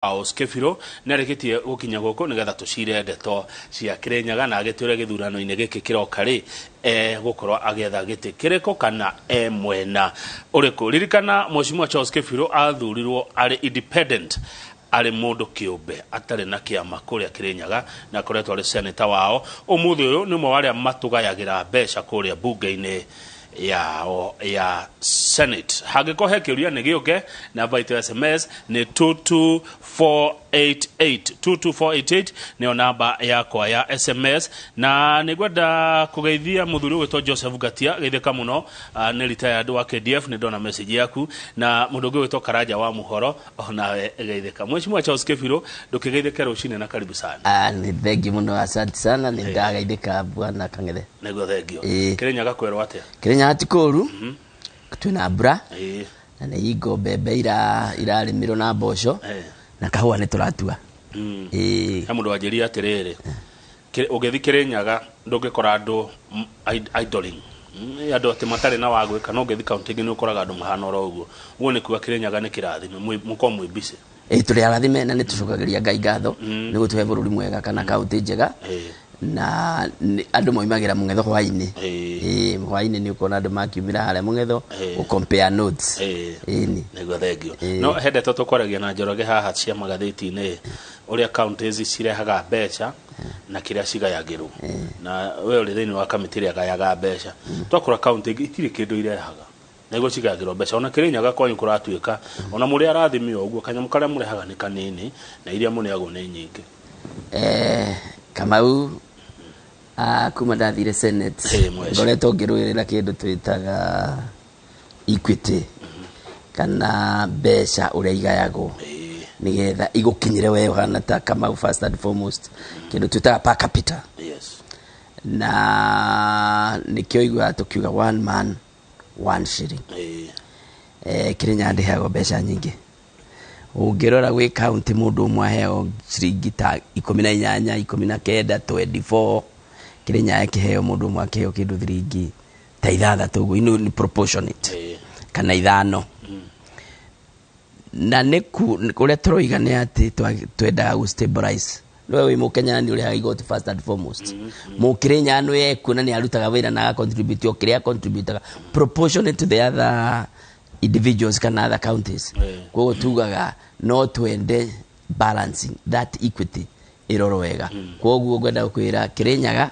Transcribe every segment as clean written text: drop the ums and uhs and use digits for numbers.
Charles Kĩbirũ nĩ arĩkĩtie gũkinya gũkũ nĩgetha tũcire ndeto cia Kĩrĩnyaga na agĩtwĩre gĩthurano-inĩ gĩkĩ kĩroka rĩ egũkorwo agĩetha gĩtĩ kĩrĩkũ kana e mwena ũrĩkũ. Ririkana Mheshimiwa Charles Kĩbirũ athurirwo arĩ independent, arĩ mũndũ kĩũmbe atarĩ na kĩama kũrĩa Kĩrĩnyaga na akoretwo arĩ senator wao. Ũmũthĩ ũyũ nĩ ũmwe wa arĩa matũgayagĩra mbeca kũrĩa mbunge-inĩ yao ya Senate. Hangĩkorwo he kĩũria nĩ gĩũke, namba itũ ya SMS nĩ 22488, 22488 nĩyo namba yakwa ya SMS. Na nĩ ngwenda kũgeithia mũthuri ũgwĩtwo Joseph Ngatia, geithĩka mũno, nĩ retired wa KDF, nĩ ndona message yaku, na mũndũ ũngĩ ũgwĩtwo Karanja wa Mũhoro, onawe geithĩka. Mheshimiwa Charles Kĩbirũ, ndũkĩgeithĩke rũcinĩ na karibu sana. Ah, nĩ thengi mũno, asante sana, nĩ ndagaithĩka, bwana Kang'ethe. Nĩguo, thengio. Ĩĩ. Kĩrĩnyaga kwĩrwo atĩa? Kĩrĩnyaga ti kũũru, twĩna mbura na nĩ hingo mbembe irarĩmĩrwo na mboco na kahũa nĩ tũratua. Ĩĩ. He mũndũ wanjĩria atĩrĩrĩ, ũngĩthiĩ Kĩrĩnyaga ndũngĩkora andũ idling. Andũ atĩ matarĩ na wa gwĩka, no ũngĩthiĩ kaunti ĩngĩ nĩ ũkoraga andũ mahana oro ũguo. Ũguo nĩ kuga Kĩrĩnyaga nĩ kĩrathime, mũkorwo mwĩ busy. Ĩĩ, tũrĩ arathime na nĩ tũcokagĩria Ngai ngatho nĩ gũtũhe bũrũri mwega kana kaunti njega na andũ moimagĩra mũng'etho hwainĩ. Ĩĩ, hwainĩ nĩ ũkuona andũ makiumĩra harĩa mũng'etho gũ compare notes. Ĩni. Nĩguo, thengio. No he ndeto tũkwaragia na Njoroge haha cia magathĩti-inĩ, ũrĩa counties cirehaga mbeca na kĩrĩa cigayagĩrwo, na we ũrĩ thĩinĩ wa kamĩtĩ ĩrĩa gayaga mbeca. Twakora county ingĩ itirĩ kĩndũ irehaga nĩguo cigayagĩrwo mbeca. Ona Kĩrĩnyaga kwanyu kũratuĩka ona mũrĩ arathimi o ũguo, kanyamũ karĩa mũrehaga nĩ kanini na iria mũneagwo nĩ nyingĩ. Kamau, kuma ndathire Senate Ĩĩ, mweci. ngoretwo ngĩrũĩrĩra kĩndũ twĩtaga equity kana mbeca ũrĩa igayagwo nĩgetha igũkinyĩre we ũhana ta Kamau, first and foremost kĩndũ twĩtaga per capita. Na nĩkĩo iguaga tũkiuga one man one shilling. Kĩrĩnyaga ndĩheagwo mbeca nyingĩ. Ũngĩrora gwĩ county mũndũ ũmwe aheagwo ciringi ta 18, 19, 24. Kĩrĩnyaga ĩkĩheo mũndũ ũmwe akĩheo kĩndũ thiringi ta ithathatũ ũguo, ino nĩ proportionate kana ithano. Na nĩ kũrĩa tũroiga nĩ atĩ twendaga gũ stabilize. Nĩwe wĩ Mũkenya na nĩ ũrĩhaga igoti first and foremost. Mũkĩrĩnyaga nĩ ekuo na nĩ arutaga wĩra na agacontribute o kĩrĩa contributaga proportionate to the other individuals kana other counties. Koguo tugaga no twende balancing that equity ĩrorwo wega. Koguo ngwenda gũkwĩra Kĩrĩnyaga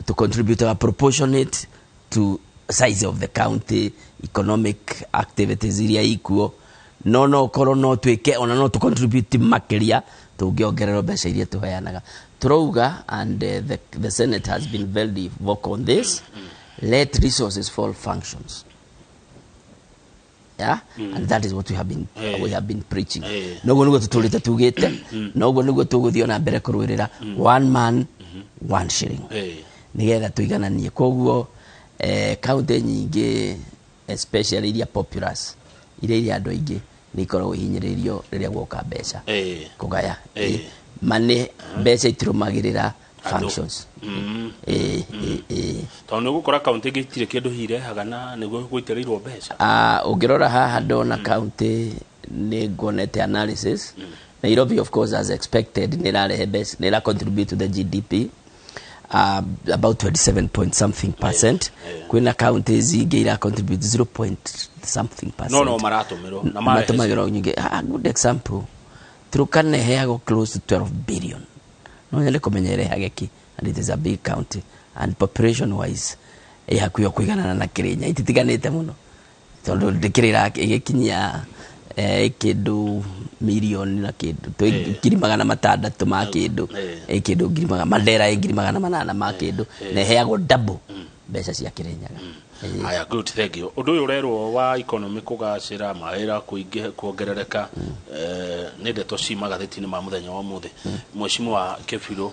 to contribute are proportionate to size of the county, economic activities iria ikuo, no korwo no twĩke ona no tũ contribute makĩria tũngĩongererwo mbeca iria tũheanaga. Tũrauga, and the Senate has been very vocal on this, let resources follow functions, yeah? And that is what we have been we have been preaching. Noguo niguo tutũrĩte tugĩte, noguo niguo tũgũthiĩ ona mbere kũrũĩrĩra one man one shilling nigetha tũigananie. Koguo kaunti nyingĩ, especially iria populous, iria andũ aingĩ, nĩ ikoragwo ihinyĩrĩirio rĩrĩa guoka mbeca kũgaya. Money, mbeca itirũmagĩrĩra functions. Ĩĩ. Tondũ nĩ ũgũkora kaunti ĩngĩ itirĩ kĩndũ hirehaga na nĩguo gũitĩrĩirwo mbeca. Ah, ũngĩrora haha ndona kaunti nĩ nguonete analysis. Nairobi, of course, as expected, nĩ ĩrarehe mbeca, nĩ ĩra contribute to the GDP about 27 point something percent. Kwĩna counties ingĩ ira contribute 0 point something percent. No maratũmĩrwo na marehe. Matũmagĩrwo nyingĩ. Ah, good example, Turkana ĩheagwo close to 12 billion. No nyende kũmenya ĩrehage kĩ, and it is a big county and population wise ĩ hakuhĩ o kũiganana na Kĩrĩnya, ititiganĩte mũno tondũ ndĩkĩrĩ ĩgĩkinyia kĩndũ mirioni na kĩndũ 600,000 ma kĩndũ kĩndũ ngiri magana Mandera ĩ 800,000 ma kĩndũ na ĩheagwo double mbeca cia Kĩrĩnyaga. Haya, good, thank you. Ũndũ ũyũ ũrerwo wa economy kũgacĩra, mawĩra kũingĩ kuongerereka, nĩ ndeto ci magathĩti-inĩ ma mũthenya wa ũmũthĩ. Mheshimiwa Kĩbirũ,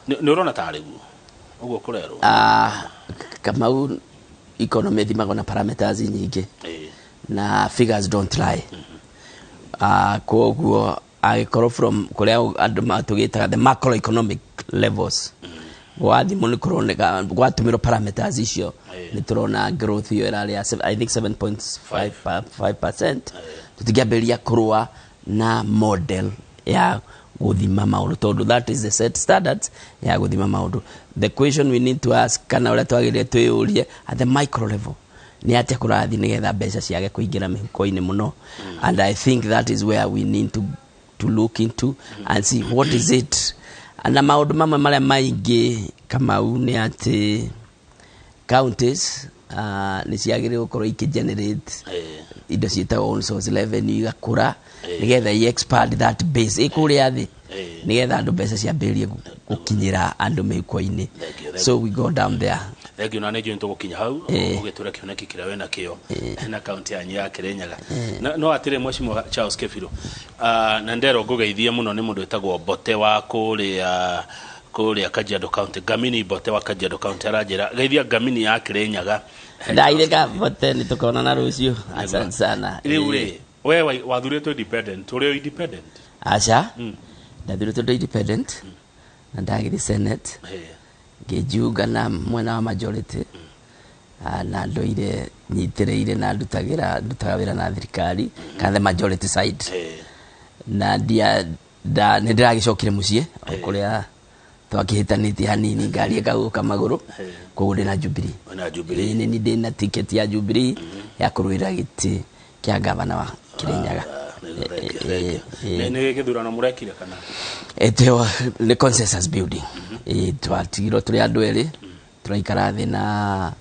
nĩ ũrona tarĩ guo ũguo kũrerwo? Ah, Kamau, economy ĩthimagwo na parameters nyingĩ na figures don't lie. Koguo angĩkorwo from kũrĩa andũ matũgĩtaga the macroeconomic levels gwathimwo nĩ kũroneka gwatũmĩrwo parameters icio nĩ tũrona growth ĩyo ĩrarĩ ya I think 7.5%, tũtingĩambĩrĩria kũrũa. Na model ya guthima maundu, tondu that is the set standards ya guthima maundu. The question we need to ask, kana uria twagirire twiyurie at the micro level, ni atia kurathi nigetha mbeca ciage kuingira mihuko-inĩ muno. And I think that is where we need to look into and see what is it. Na maundu mamwe maria maingi, Kamau, ni ati counties nĩ ciagĩrĩirwo gũkorwo ikĩgenerate indo ciĩtagwo own source revenue, igakũra nĩgetha i expand that base ĩkũrĩa thĩ, nĩgetha andũ mbeca ciambĩrĩrie gũkinyĩra andũ mĩhuko-inĩ. Thank you, thank So we go down there. Thank you, na nĩ njũĩ nĩtũgũkinya hau ũgĩtwĩra kĩoneki kĩrĩa wĩna kĩo na kaunti yanyu ya Kĩrĩnyaga. No atĩrĩ, Mheshimiwa Charles Kĩbirũ, na nderwo ngũgeithie mũno nĩ mũndũ wĩtagwo Mbote wa kũrĩa Kajiado County, Ngamini Mbote wa Kajiado County. Aranjĩra geithia Ngamini ya Kĩrĩnyaga. Ndairĩka bote, nĩ tũkonana rũciũ, asante sana. Rĩu rĩ, we wathurĩtwo independent, ũrĩ o independent? Aca, ndathurĩtwo ndĩ independent na ndagĩthiĩ Senate, ngĩnjiunga na mwena wa majority. Na ndoire nyitĩrĩire na ndutagĩra ndutaga wĩra na thirikari kana the majority side. Na ndia nda nĩ ndĩragĩcokire mũciĩ o kũrĩa twakĩhĩtanĩtie hanini, ngari ĩkagũka magũrũ. Koguo ndĩna Jubilee. Wĩna Jubilee. Ĩĩ, nĩ ndĩna ticket ya Jubilee ya kũrũĩra gĩtĩ kĩa gavana wa Kĩrĩnyaga. Ah, nĩguo, thank you, thank you. Nĩ gĩthurano mũrekire kana? Ĩtĩo nĩ consensus building. Ĩĩ, twatigirwo tũrĩ andũ erĩ tũraikara thĩ na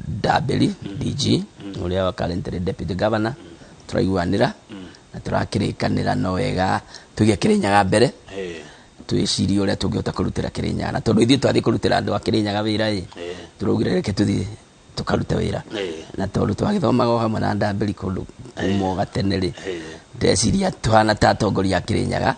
Ndambĩri DG ũrĩa wa currently deputy governor, tũraiguanĩra na tũrakĩrĩkanĩra no wega tũige Kĩrĩnyaga mbere, twĩcirie ũrĩa tũngĩhota kũrutĩra Kĩrĩnyaga, na tondũ ithuĩ twathiĩ kũrutĩra andũ a Kĩrĩnyaga wĩra ĩ, tũraugire reke tũthiĩ tũkarute wĩra. Na tondũ twagĩthomaga o hamwe na Ndambĩri kũndũ kuma o gatene rĩ, ndeciria tũhana ta atongoria a Kĩrĩnyaga,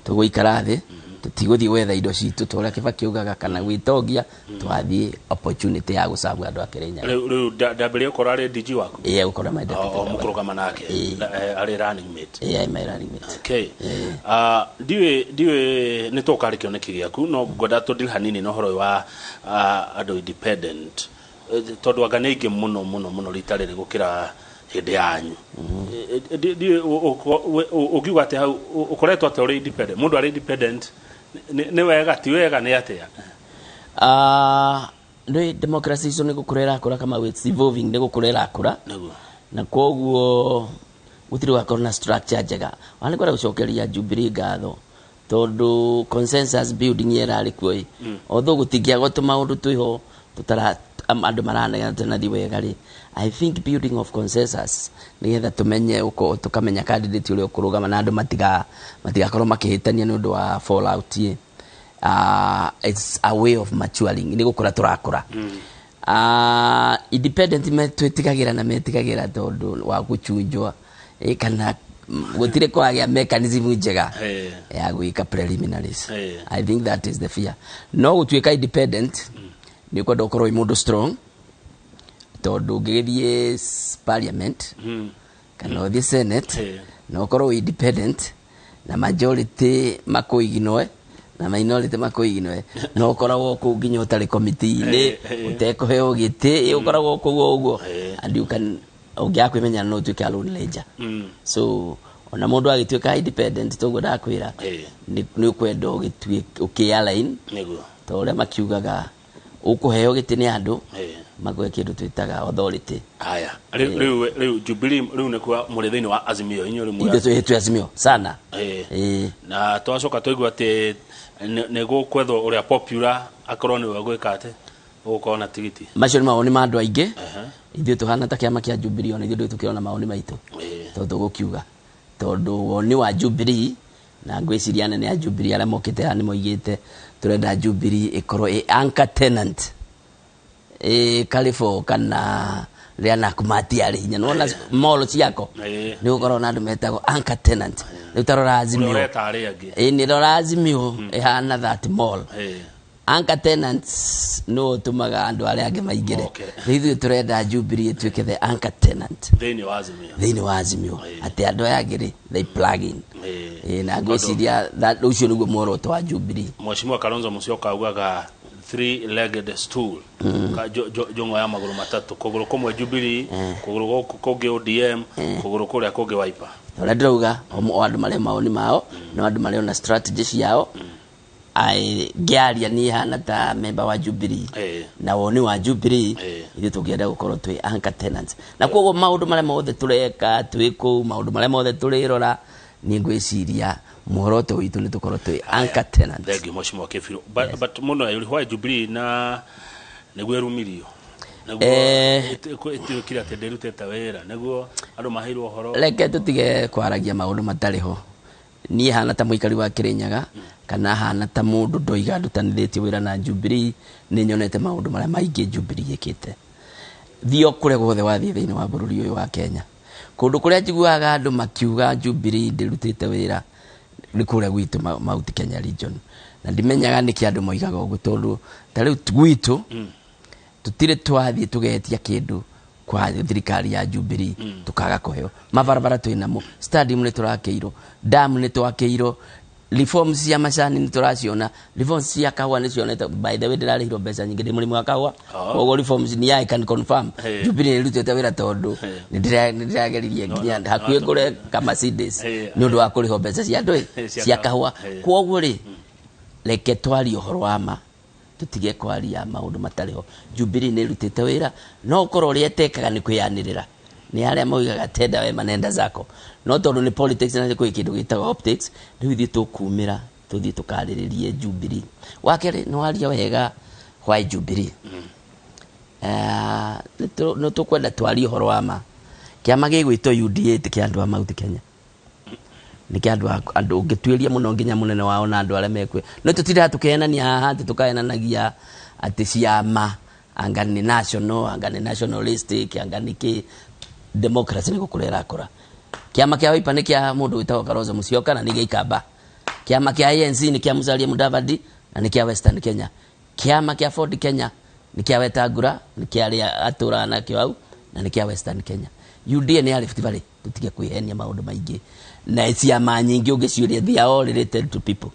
tũgũikara thĩ, tũtigũthiĩ gwetha indo citũ ta ũrĩa Kĩbakĩ augaga kana gwĩtongia, twathiĩ opportunity ya gũcabu andũ a Kĩrĩnyaga. Rĩu ndambĩrĩria gũkorwo arĩ DG waku? Ĩĩ, gũkorwo my deputy O governor. mũkũrũgama nake? Arĩ running mate? Ĩĩ, my running mate. Okay. Ndiũĩ nĩ tũkarĩ kĩoneki gĩaku, no ngwenda tũdeal hanini na ũhoro ũyũ wa andũ independent. Tondũ anga nĩ aingĩ mũno mũno mũno rita rĩrĩ gũkĩra hĩndĩ yanyu. Ndiũĩ ũngiuga atĩa hau, ũkoretwo atĩa ũrĩ independent? Mũndũ arĩ independent nĩ wega, ti wega, nĩ atĩa? Nĩ democracy icio nĩ gũkũra ĩrakũra, kama it's evolving, nĩ gũkũra ĩrakũra. Na koguo gũtirĩ gwakorwo na structure njega. Ona nĩ kwenda gũcokeria Jubilee ngatho tondũ consensus building ĩrarĩ kuo ĩ, although gũtingĩagwo tũmaũndũ twĩho tũtara andũ maranegena tũnathi wega rĩ, I think building of consensus nĩgetha tũmenye tũkamenya candidate ũrĩa ũkũrũgama na andũ matigakorwo makĩhĩtania nĩ ũndũ wa fallout ĩ, it's a way of maturing, nĩ gũkũra tũrakũra. Independent twĩtigagĩra na metigagĩra tondũ wa gũchunjwa kana gũtirĩ kwagĩa mechanism njega ya gwĩka preliminaries. I think that is the fear. No gũtuĩka independent nĩ ũkwenda ũkorwo wĩ mũndũ strong, tondũ ũngĩgĩthiĩ parliament kana ũthiĩ Senate na ũkorwo wĩ independent na majority makũignore na minority makũignore, no ũkoragwo kũu nginya ũtarĩ committee-inĩ, ũtekũheo gĩtĩ, ũkoragwo kũu o ũguo. And you can, ũngĩaga kwĩmenya, no ũtuĩke a lone ranger. So ona mũndũ agĩtuĩka independent, toguo ndakwĩra, nĩ ũkwenda ũkĩ-align ta ũrĩa makiugaga ũkũheo gĩtĩ nĩ andũ, makũhe kĩndũ twĩtaga authority. Haya, rĩu Jubilee rĩu nĩ kuwa mũrĩ thĩinĩ wa Azimio inyuĩ rĩu? Ithuĩ twĩ Azimio sana. Na twacoka twaigua atĩ nĩ gũkwethwo ũrĩa popular akorwo nĩwe gwĩka atĩ ũgũkorwo na tigiti. Macio nĩ mawoni ma andũ aingĩ. Ithuĩ tũhana ta kĩama kĩa Jubilee, ona ithuĩ ndũĩ tũkĩona mawoni maitũ, tondũ tũgũkiuga tondũ woni wa Jubilee, na ngwĩciria anene a Jubilee arĩa mokĩte haha nĩ moigĩte tũrenda Jubilee ĩkorwo ĩ anchor tenant ĩ Carrefour kana rĩa Nakumatt arĩ hinya nĩwona mall ciako, nĩ gũkorwo na andũ metagwo anchor tenant. Rĩu tarora ũrĩa Azimio. Ũreta arĩa angĩ. Ĩ, nĩ rora Azimio ĩhana that mall. Anchor tenants no ũtũmaga andũ arĩa angĩ maingĩre. Rĩu ithuĩ tũrenda Jubilee ĩtuĩke the anchor tenant thĩinĩ wa Azimio. Thĩinĩ wa Azimio, atĩ andũ aya angĩ rĩ, they plug in. Ĩ, na ngwĩciria ũcio nĩguo muoroto wa Jubilee. Mheshimiwa Kalonzo Musyoka augaga three legged stool. Jong'o ya magũrũ matatũ, kũgũrũ kũmwe Jubilee, kũgũrũ gũkũ kũngĩ ODM, kũgũrũ kũrĩa kũngĩ Wiper. Ũrĩa ndĩrauga, o andũ marĩ mawoni mao, no andũ marĩ ona strategy ciao. Ngĩaria niĩ hana ta member wa Jubilee na woni wa Jubilee, ithuĩ tũngĩenda gũkorwo twĩ anchor tenants, na koguo maũndũ marĩa mothe tũreka twĩ kũu, maũndũ marĩa mothe tũrĩrora, niĩ ngwĩciria muoroto witũ nĩ tũkorwo twĩ anchor tenants. Thank you, Mheshimiwa Kĩbirũ. But mũno why Jubilee na nĩguo ĩrumirio, nĩguo ĩtuĩkire atĩ ndĩrutĩte wĩra, nĩguo andũ maheirwo ũhoro? Reke tũtige kwaragia maũndũ matarĩ ho. Niĩ hana ta mũikari wa Kĩrĩnyaga, kana hana ta mũndũ ndoiga ndutanithĩtie wĩra na Jubilee, nĩ nyonete maũndũ marĩa maingĩ Jubilee ĩkĩte. Thiĩ o kũrĩa guothe wathiĩ thĩinĩ wa bũrũri ũyũ wa Kenya, kũndũ kũrĩa njiguaga andũ makiuga Jubilee ndĩrutĩte wĩra nĩ kũrĩa gwitũ Mount Kenya region, na ndimenyaga nĩkĩ andũ moigaga ũguo, tondũ ta rĩu gwitũ tũtirĩ twathiĩ tũgetia kĩndũ kwa thirikari ya Jubilee tukaga kũheo. Mabarabara twĩ namo, stadium nĩ tũrakĩirwo, dam nĩ twakĩirwo, reforms cia macani nĩ tũraciona, reforms cia kahũa nĩ cionete. By the way, ndĩrarĩhirwo mbeca nyingĩ ndĩ mũrĩmi wa kahũa. Koguo reforms ni I can confirm Jubilee nĩ ĩrutĩte wĩra, tondũ nĩ ndĩrageririe nginya hakuhĩ ngũre ka Mercedes nĩ ũndũ wa kũrĩhwo mbeca cia ndũĩ cia cia kahũa. Kahũa. Koguo rĩ, reke twarie ũhoro wa ma, tũtige kwaria maũndũ matarĩ ho. Jubilee nĩ ĩrutĩte wĩra, no ũkorwo ũrĩa ĩtekaga nĩ kwĩyanĩrĩra, nĩ arĩa moigaga tenda wema nenda zako, no tondũ nĩ politics na nĩ kwĩ kĩndũ gĩtagwo optics, rĩu ithuĩ tũkumĩra tũthiĩ tũkarĩrĩrie Jubilee. Wa kerĩ, nĩ waria wega why Jubilee. Nĩ tũkwenda twarie ũhoro wa ma. Kĩama gĩgwĩtwo UDA ti kĩa andũ a Mount Kenya, nĩ kĩa andũ ũngĩtuĩria mũno nginya mũnene wao na andũ arĩa mekwe. No tũtindaga tũkĩhenania haha atĩ tũkahenanagia atĩ ciama anga nĩ national, anga nĩ nationalistic, anga nĩ kĩ. Democracy nĩ gũkũra ĩrakũra. Kĩama kĩa Wiper nĩ kĩa mũndũ wĩtagwo Kalonzo Musyoka na nĩ gĩa Ikamba. Kĩama kĩa ANC nĩ kĩa Musalia Mudavadi na nĩ kĩa Western Kenya. Kĩama kĩa Ford Kenya nĩ kĩa Wetangula, nĩ kĩa arĩa atũraga nakĩo hau, na nĩ kĩa Western Kenya. UDA nĩ ya Rift Valley. Tũtige kwĩhenia maũndũ maingĩ na ciama nyingĩ ũngĩciũria, they are all related to people.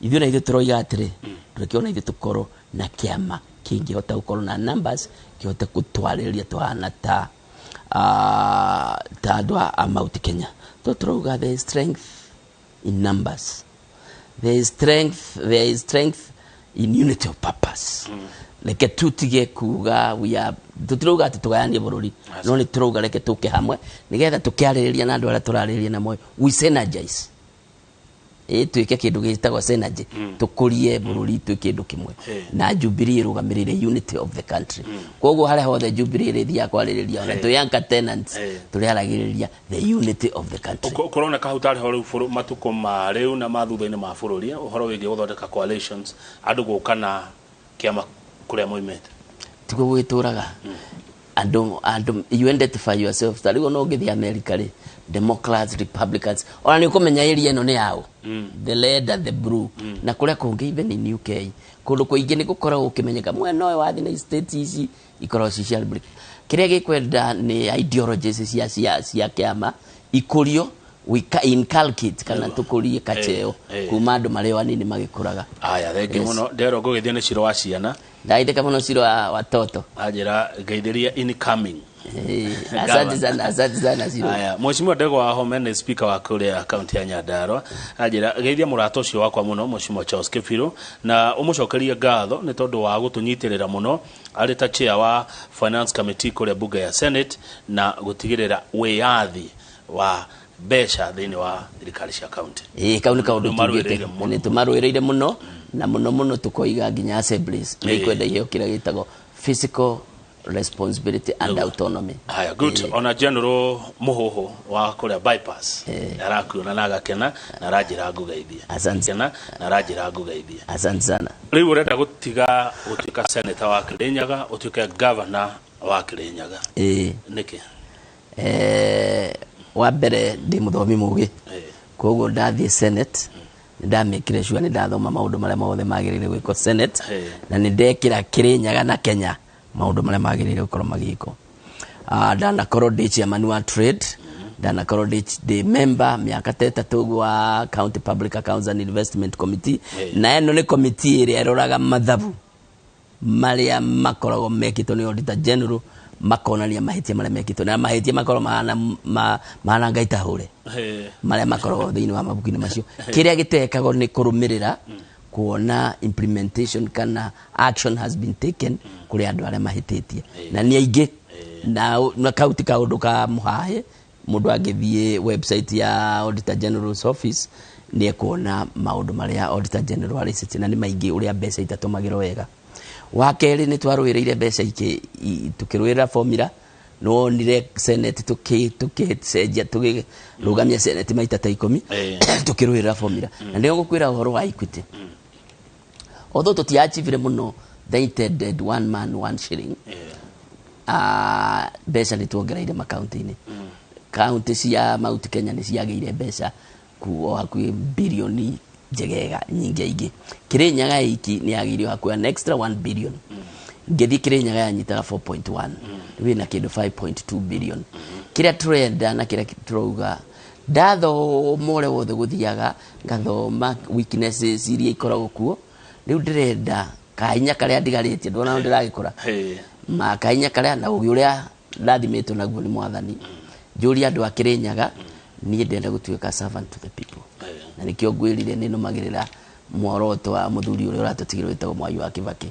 Ithuĩ na ithuĩ tũroiga atĩrĩ, tũreke ona ithuĩ tũkorwo na kĩama kĩngĩhota gũkorwo na numbers, kĩhote gũtwarĩrĩria tũhana ta andũ a Mount Kenya, to tũrauga there is strength in numbers, there is strength in unity of purpose. Reke tutige kuga we are, tũtirauga atĩ tũgayanie bũrũri, no nĩ tũrauga reke tũke hamwe nĩgetha tũkĩarĩrĩria na andũ arĩa tũrarĩrĩria namo, we synergize, ĩ twĩke kĩndũ gĩtagwo synergy, tũkũrie bũrũri twĩ kĩndũ kĩmwe. Na Jubilee ĩrũgamĩrĩire unity of the country. Koguo harĩa hothe Jubilee ĩrĩthiaga kwarĩrĩria, ona twĩ anchor tenants, tũrĩaragĩrĩria the unity of the country. Kũroneka hau tarĩ ho rĩu matukũ ma rĩu na ma thutha-inĩ ma bũrũri, ũhoro wĩgiĩ gũthondeka coalitions, andũ gũka na kĩama kũrĩa moimĩte. Tiguo gwĩtũraga andũ, you identify yourself. Ta rĩu ona ũngĩthiĩ America rĩ, Democrats, Republicans, ona nĩ ũkũmenya area ĩno nĩ yao, the red and the blue, na kũrĩa kũngĩ, even in UK, kũndũ kũingĩ nĩ gũkoragwo gũkĩmenyeka mwena ũyũ wathiĩ na state ici ikoragwo ci cia Republic. Kĩrĩa gĩkwenda nĩ ideologies cia kĩama ikũrio, we inculcate kana tũkũrie kacheo kuma andũ marĩ o anini magĩkũraga. Aya, thengi mũno ndero ngũgĩthiĩ nĩ ciro wa ciana. Ndaithĩka mũno, ciro wa watoto. Anjĩra ngeithĩria incoming. Asante sana, asante sana, Ciro. Aya, Mheshimiwa Ndegwa Wahome nĩ speaker wa kũrĩa kaunti ya Nyandarua. Anjĩra geithia mũrata ũcio wakwa mũno, Mheshimiwa Charles Kĩbirũ, na ũmũcokerie ngatho nĩ tondũ wa gũtũnyitĩrĩra mũno arĩ ta chair wa finance committee kũrĩa bunge ya Senate, na gũtigĩrĩra wĩyathi wa mbeca thĩinĩ wa thirikari cia kaunti. Ĩĩ, kau nĩ kaũndũ Nĩmarũĩrĩire tugĩte mũno. Nĩ tũmarũĩrĩire mũno na mũno mũno, tũkoiga nginya assemblies nĩ ikwenda iheo kĩrĩa gĩtagwo fiscal responsibility and autonomy. Haya, good. Ona General Muhuhu wa kũrĩa bypass arakuona na agakena na aranjĩra ngũgeithie. Asante. Kena na aranjĩra ngũgeithie. Asante sana. Rĩu ũrenda gũtiga gũtuĩka senator wa Kirinyaga, ũtuĩke governor wa Kirinyaga? Ĩĩ. Nĩkĩ? Wa mbere, ndĩ mũthomi mũgĩ. Koguo ndathiĩ Senate nĩ ndamĩkire sure nĩ ndathoma maũndũ marĩa mothe magĩrĩire gwĩkwo Senate, na nĩ ndekĩra Kĩrĩnyaga na Kenya maũndũ marĩa magĩrĩire gũkorwo magĩkwo. Ndanakorwo ndĩ chairman wa trade, ndanakorwo ndĩ member mĩaka ta 3 ũguo wa County Public Accounts and Investment Committee, na ĩno nĩ committee ĩrĩa ĩroraga mathabu marĩa makoragwo mekĩtwo nĩ Auditor General. Makonania mahĩtia marĩa mekĩtwo, na mahĩtia makorwo mahana mahana Ngai tahũre marĩa makoragwo thĩinĩ wa mabuku-inĩ macio. Kĩrĩa gĩtekagwo nĩ kũrũmĩrĩra kuona implementation kana action has been taken kũrĩ andũ arĩa mahĩtĩtie, na nĩ aingĩ. Na kau ti kaũndũ ka mũhahe. Mũndũ angĩthiĩ website ya Auditor General's office nĩ ekuona maũndũ marĩa Auditor General arĩcĩtie, na nĩ maingĩ, ũrĩa mbeca itatũmagĩrwo wega. Wa kerĩ, nĩ twarũĩrĩire mbeca tukĩrũĩrĩra formula. Nĩwonire Senate tũkĩcenjia, tũkĩrũgamia Senate maita ta 10 tukĩrũĩrĩra formula. Na nĩo ngũkwĩra ũhoro wa equity, although tũtiachivire mũno the intended one man one shilling, mbeca nĩ tuongereire makaunti-inĩ. Kaunti cia Mount Kenya nĩ ciagĩire mbeca kuo hakuhĩ birioni njegega nyingĩ aingĩ. Kirinyaga iki nĩ yagĩire hakuhĩ an extra 1 billion. Ngĩthiĩ Kirinyaga yanyitaga 4.1, rĩu ĩna kĩndũ 5.2 billion. Kĩrĩa tũrenda na kĩrĩa tũrauga, ndathoma ũrĩa wothe gũthiaga, ngathoma weaknesses iria ikoragwo kuo, rĩu ndĩrenda kahinya karĩa ndigarĩtie, ndona ndĩragĩkũra, ma kahinya karĩa na ũgĩ ũrĩa ndathimĩtwo naguo nĩ Mwathani, njũrie andũ a Kĩrĩnyaga. Niĩ ndĩrenda gũtuĩka servant to the people, na nĩkĩo ngwĩrire nĩ nũmagĩrĩra muoroto wa mũthuri ũrĩa ũratũtigĩrwo wĩtagwo Mwai wa Kibaki.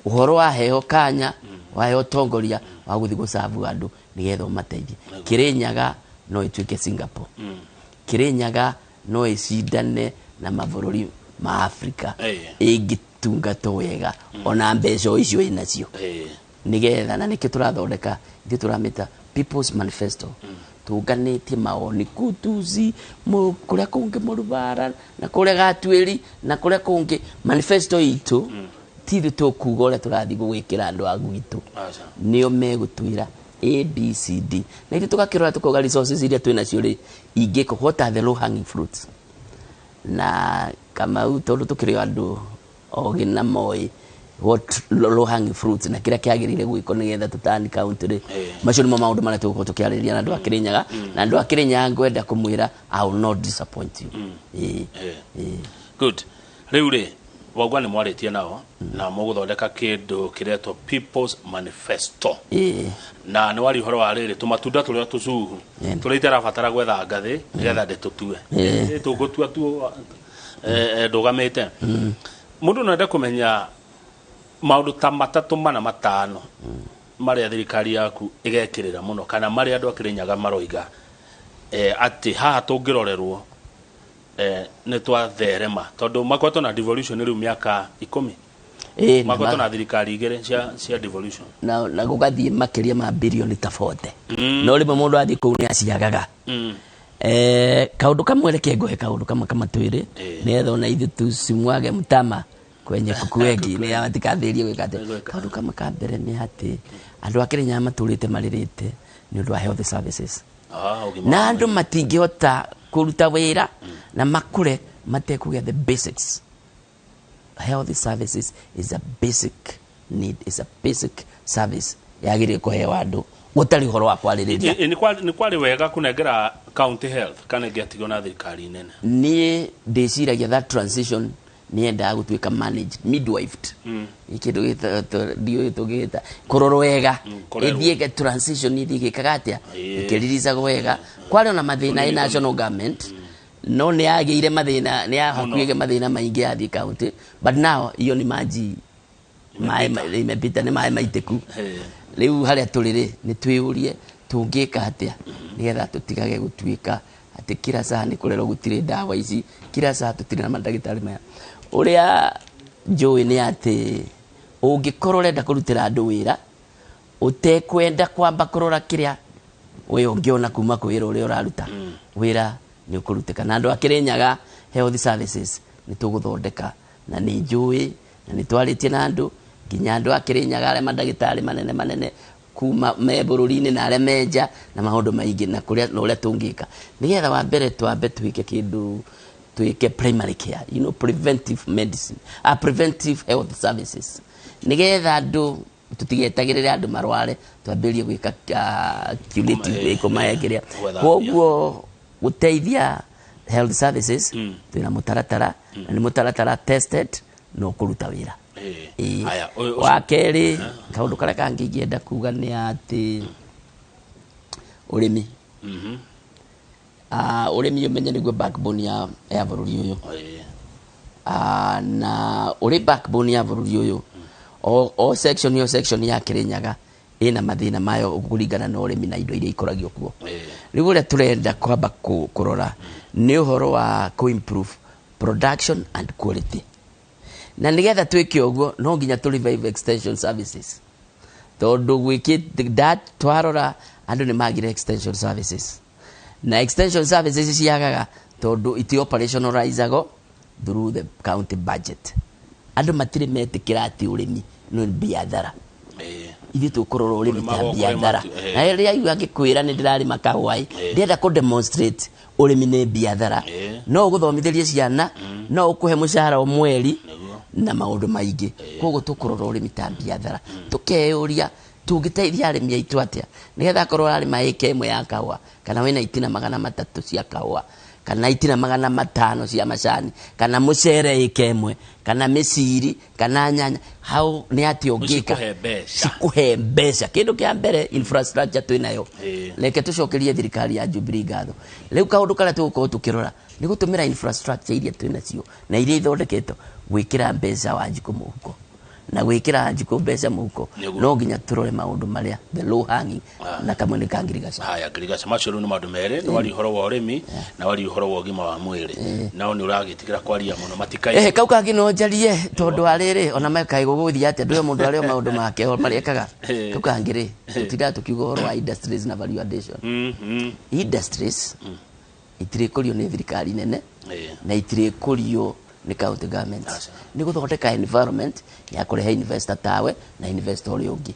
Ũhoro wa heo kanya, waheo ũtongoria wa gũthiĩ gũcabu andũ nĩgetha ũmateithie. Kĩrĩnyaga no ĩtuĩke Singapore. Kĩrĩnyaga no ĩcindane na mabũrũri ma Afrika ĩngĩtungatwo wega ona mbeca o icio ĩnacio, nigetha na nĩkĩo tũrathondeka ithuĩ tũramĩta People's Manifesto. Tũnganĩtie mawoni kutuzi kũrĩa kũngĩ mũrubara na kũrĩa gatuĩri na kũrĩa kũngĩ. Manifesto itũ ti ithuĩ tũkuga ũrĩa tũrathiĩ gwĩkĩra andũ a gwitũ. Aca. Nĩo megũtwĩra A B C D, na ithuĩ tũgakĩrora tũkauga resources iria twĩ nacio rĩ ingĩkwo, what are the low hanging fruits. Na Kamau, tondũ tũkĩrĩ o andũ ogĩ na moĩ what low hanging fruits na kĩrĩa kĩagĩrĩire gwĩkwo nĩgetha tũtani county rĩ, macio nĩmo maũndũ marĩa tũgũkorwo tũkĩarĩrĩria na andũ a Kĩrĩnyaga. Na andũ a Kĩrĩnyaga, ngwenda kũmwĩra I will not disappoint you. Ĩĩ. Ĩĩ. Good. Rĩu rĩ, wauga nĩ mwarĩtie nao na mũgũthondeka kĩndũ kĩretwo People's Manifesto. Na nĩ wari ũhoro wa rĩrĩ tũmatunda tũrĩa tũcuhu tũrĩa itarabatara gwetha ngathĩ nĩgetha ndĩtũtue. Tũngũtua tu ndũgamĩte. Mũndũ no ende kũmenya maũndũ ta matatũ, mana, matano marĩa thirikari yaku ĩgekĩrĩra mũno, kana marĩa andũ a Kĩrĩnyaga maroiga atĩ haha tũngĩrorerwo nĩ twatherema, tondũ makoretwo na devolution rĩu mĩaka 10. Makoretwo na thirikari igĩrĩ cia devolution. Na gũgathiĩ makĩria ma birioni ta 40, no rĩmwe mũndũ athiĩ kũu nĩ aciagaga. Kaũndũ kamwe, reke ngũhe kaũndũ kamwe kamatwĩrĩ nĩgetha ona ithuĩ tusimwage mtama kwenye kuku wengi nĩ matikathĩrie gwĩka atĩ. Gwĩka. Kaũndũ kamwe ka mbere nĩ atĩ andũ a Kĩrĩnyaga matũrĩte marĩrĩte nĩ ũndũ wa health services. Ũgima Na wa andũ mwĩrĩ. matingĩhota kũruta wĩra na makũre matekũgĩa the basics. Health services is a basic need, is a basic service yagĩrĩire kũheo andũ gũtarĩ ũhoro wa kwarĩrĩria. Nĩ kwarĩ wega kũnengera county health kana ĩngĩatigwo na thirikari nene? Niĩ ndĩciragia that transition nĩ yendaga gũtuĩka managed, midwifed. Kĩndũ ndiũĩ tũgĩta kũrorwo wega. Kũrerwo. Ĩthiĩ transition, ĩthiĩ ĩgĩkaga atĩa, ĩkĩriricagwo wega. Kwarĩ ona mathĩna ĩ national government, no nĩ yagĩire mathĩna, nĩ yahakuĩge mathĩna maingĩ yathiĩ county, but now iyo nĩ maji maĩ imepita, nĩ maĩ maitĩku. Rĩu harĩa tũrĩ rĩ, nĩ twĩyũrie tũngĩka atĩa nĩgetha tũtigage gũtuĩka atĩ kila saa nĩ kũrerwo gũtirĩ ndawa ici, kila saa tũtirĩ na mandagĩtarĩ maya. Ũrĩa njũĩ nĩ atĩ ũngĩkorwo ũrenda kũrutĩra andũ wĩra ũtekwenda kwamba kũrora kĩrĩa we ũngĩona kuma kwĩ wĩra ũrĩa ũraruta, wĩra nĩ ũkũrutĩka. Na andũ a Kĩrĩnyaga, health services nĩ tũgũthondeka, na nĩ njũĩ na nĩ twarĩtie na andũ, nginya andũ a Kĩrĩnyaga arĩa mandagĩtarĩ manene manene kuma me bũrũri-inĩ na arĩa me nja na maũndũ maingĩ, na kũrĩa na ũrĩa tũngĩka nĩgetha wa mbere twambe twĩke kĩndũ twĩke primary care, preventive medicine, preventive health services, nĩgetha andũ tũtigetagĩrĩre andũ marware twambĩrĩrie gwĩka curative, kũmahe kĩrĩa. Gwetha. Koguo gũteithia health services, twĩna mũtaratara, na nĩ mũtaratara tested na ũkũruta wĩra. Ĩĩ. Haya, ũyũ- Wa kerĩ, kaũndũ karĩa kangĩ ingĩenda kuga nĩ atĩ ũrĩmi. Ah, ũrĩmi ũmenye nĩguo backbone ya bũrũri ũyũ. Ah, na ũrĩ backbone ya bũrũri ũyũ, o section ya Kĩrĩnyaga ĩna mathĩna mayo kũringana na ũrĩmi na indo iria ikũragio kuo. Rĩu ũrĩa tũrenda kwamba kũrora nĩ ũhoro wa kũ-improve production and quality, na nĩgetha twĩke ũguo no nginya tũ revive extension services, tondũ gwĩkĩ twarora andũ nĩ magire extension services, na extension services ciagaga tondũ iti operationalizagwo through the county budget. Andũ matirĩ metĩkĩra atĩ ũrĩmi nĩ biathara. Ithuĩ tũkũrora ũrĩmi ta Ũrĩmaga o biathara. kũrĩma tu. Na rĩrĩa aigua ngĩkwĩra nĩ ndĩrarĩma kahũa ĩ, ndĩrenda kũ demonstrate ũrĩmi nĩ biathara. No ũgũthomithĩrie ciana, no ũkũhe mũcara o mweri na maũndũ maingĩ. Koguo tũkũrora ũrĩmi ta biathara, tũkeyũria tũngĩteithia arĩmi aitũ atĩa nĩgetha akorwo ararĩma ĩka 1 ya kahũa, kana wĩna itina 300 cia kahũa, kana itina 500 cia macani, kana mũcere ĩka 1, kana mĩciri, kana nyanya, hau nĩ atĩa ũngĩka Cikũhe mbeca. Cikũhe mbeca. Kĩndũ kĩa mbere, infrastructure twĩnayo. Reke tũcokerie thirikari ya Jubilee ngatho. Rĩu kaũndũ karĩa tũgũkorwo tũkĩrora nĩ gũtũmĩra infrastructure iria twĩnacio na iria ithondeketwo gwĩkĩra mbeca Wanjikũ mũhuko, na gwĩkĩra Wanjikũ mbeca mũhuko no nginya tũrore maũndũ marĩa the low hanging, na kamwe nĩ ka ngirigaca. Haya, ngirigaca macio rĩu nĩ maũndũ merĩ. Nĩ waria ũhoro wa ũrĩmi na waria ũhoro wa ũgima wa mwĩrĩ, nao nĩ ũragĩtigĩra kwaria mũno matikai. Kau kangĩ no njarie tondũ wa rĩrĩ ona mekaĩ gũgũthiĩ atĩa ndũĩ mũndũ arĩ o maũndũ make o marĩa ekaga. Kau kangĩ rĩ, tũtindaga tũkiuga ũhoro wa industries na value addition. Industries itirĩkũrio nĩ thirikari nene na itirĩkũrio nĩ county government. Aca. Nĩ gũthondeka environment ya kũrehe investor tawe na investor ũrĩa ũngĩ,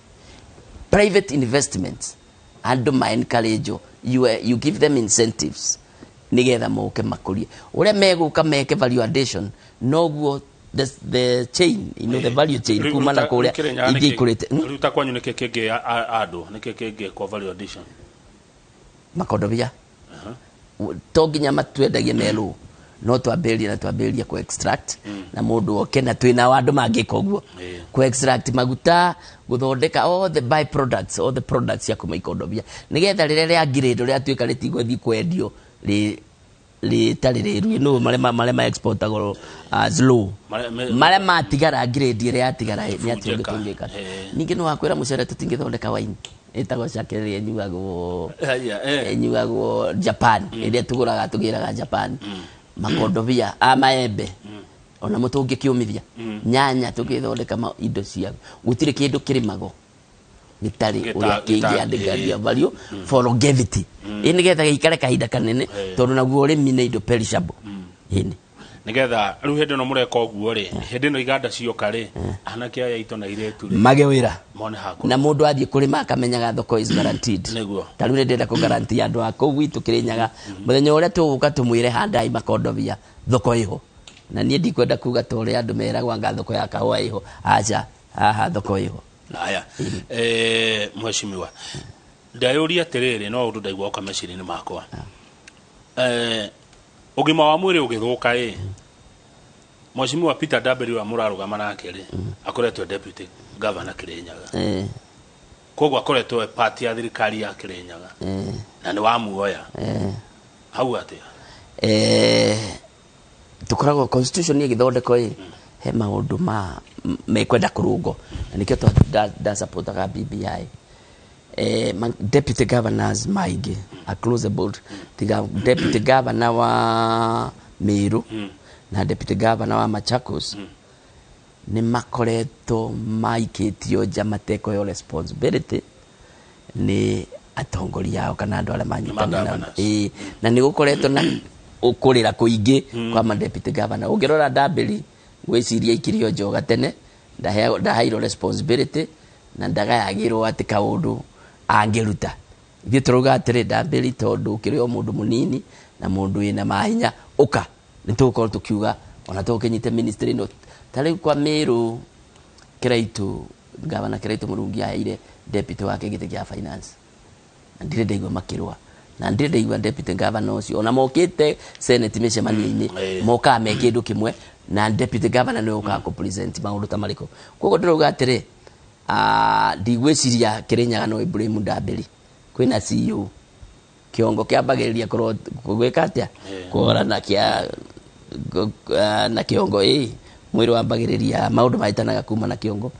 private investments. Andũ ma encourage, you give them incentives nigetha moke makũrie ũrĩa megũka meke value addition, noguo the chain, the value chain kuma na kũrĩa ingĩ ikũrĩte. Rĩu ta kwanyu nĩkĩ kĩngĩ andũ nĩkĩ kĩngĩ kwa value addition? Makondobia to nginya matwendagie merũ, no twambĩrĩrie na twambĩrĩrie ku extract na mũndũ oke na twĩna andũ mangĩka ũguo, ku extract maguta, gũthondeka all the by products, all the products cia kuma ikondobia, nĩgetha rĩrĩa rĩa grade rĩatuĩka rĩtigũthiĩ kwendio rĩ rĩtarĩ rĩru no marĩa ma exportagwo as low. Marĩa matigara, grade ĩrĩa yatigara nĩ atĩ Bunjĩka. Ũngĩ tũngĩka. Ningĩ nĩ wakwĩra mũcere tũtingĩthondeka wine ĩtagwo sake ĩrĩa ĩnyuagwo Haya, eh. ĩnyuagwo Japan, ĩrĩa tũgũraga tũgĩraga Japan. Makondobia a maembe ona mo tũngĩkĩũmithia, nyanya tũngĩthondeka indo cia gũtirĩ kĩndũ kĩrĩmagwo gĩtarĩ ũrĩa kĩngĩandĩkaria value for longevity, ĩ nĩgetha gĩikare kahinda kanene, tondũ naguo ũrĩmi nĩ indo perishable, ĩni. Nigetha rĩu hĩndĩ ĩno mũreka ũguo rĩ, hĩndĩ ĩno iganda cioka rĩ, anake aya aitũ na airĩtu rĩ mage wĩra mone hakũ na mũndũ athiĩ kũrĩma akamenyaga thoko is guaranteed. Ta rĩu nĩ ndĩrenda kũ guarantee andũ a kũu gwitũ Kĩrĩnyaga, mũthenya ũrĩa tũgũka tũmwĩre handai makondobia, thoko ĩho. Na niĩ ndikwenda kuga ta ũrĩa andũ meragwo anga thoko ya kahũa ĩho. Aca, haha thoko ĩho. Haya, mheshimiwa, ndayũria atĩrĩrĩ, no ũndũ ndaigua oka meciria-inĩ makwa, ũgima wa mwĩrĩ ũgĩthũka ĩ, mheshimiwa Peter Ndambĩri ũrĩa mũrarũgama nake rĩ, akoretwo e deputy governor Kĩrĩnyaga. Koguo akoretwo e part ya thirikari ya Kĩrĩnyaga na nĩ wamuoya hau atĩa? Tũkoragwo constitution ĩgĩthondekwo ĩ, he maũndũ ma mekwenda kũrũngwo, na nĩkĩo ndasupportaga BBI. Deputy governors maingĩ across the board, tiga deputy governor wa Meru na deputy governor wa Machakos, nĩ makoretwo maikĩtio nja matekũheo responsibility nĩ atongoria ao kana andũ arĩa manyitanĩra nao. Governors. Ĩĩ, na nĩ gũkoretwo na kũrĩra kũingĩ kwa ma deputy governor. Ũngĩrora Ndambĩri, ngwĩciria aikirio njoga tene, ndaheirwo responsibility na ndagayagĩrwo atĩ kaũndũ angĩruta. Ithuĩ tũrauga atĩrĩ, Ndambĩri, tondũ ũkĩrĩ o mũndũ mũnini na mũndũ wĩna mahinya, ũka nĩ tũgũkorwo tũkiuga ona tũkĩnyite ministry ĩno. Ta rĩu kwa Meru, Kiraitu, gavana Kiraitu Mũrungi aheire deputy wake gĩtĩ kĩa finance na ndirĩ ndaigua makĩrũa. Na ndirĩ ndaigua deputy governor ũcio ona mokĩte senate mĩcemanio-inĩ. Mokaga me kĩndũ kĩmwe na deputy governor nĩwe ũkaga kũ-present maũndũ ta marĩkũ. Koguo ndĩrauga atĩrĩ, ndigwĩciria Kĩrĩnyaga no Ibrahim Ndambĩri kwĩna CEO kĩongo kĩambagĩrĩria gwĩka atĩa kũhora na kĩa na kĩongo ĩ mwĩrĩ wambagĩrĩria maũndũ mahĩtanaga kuma na kĩongo.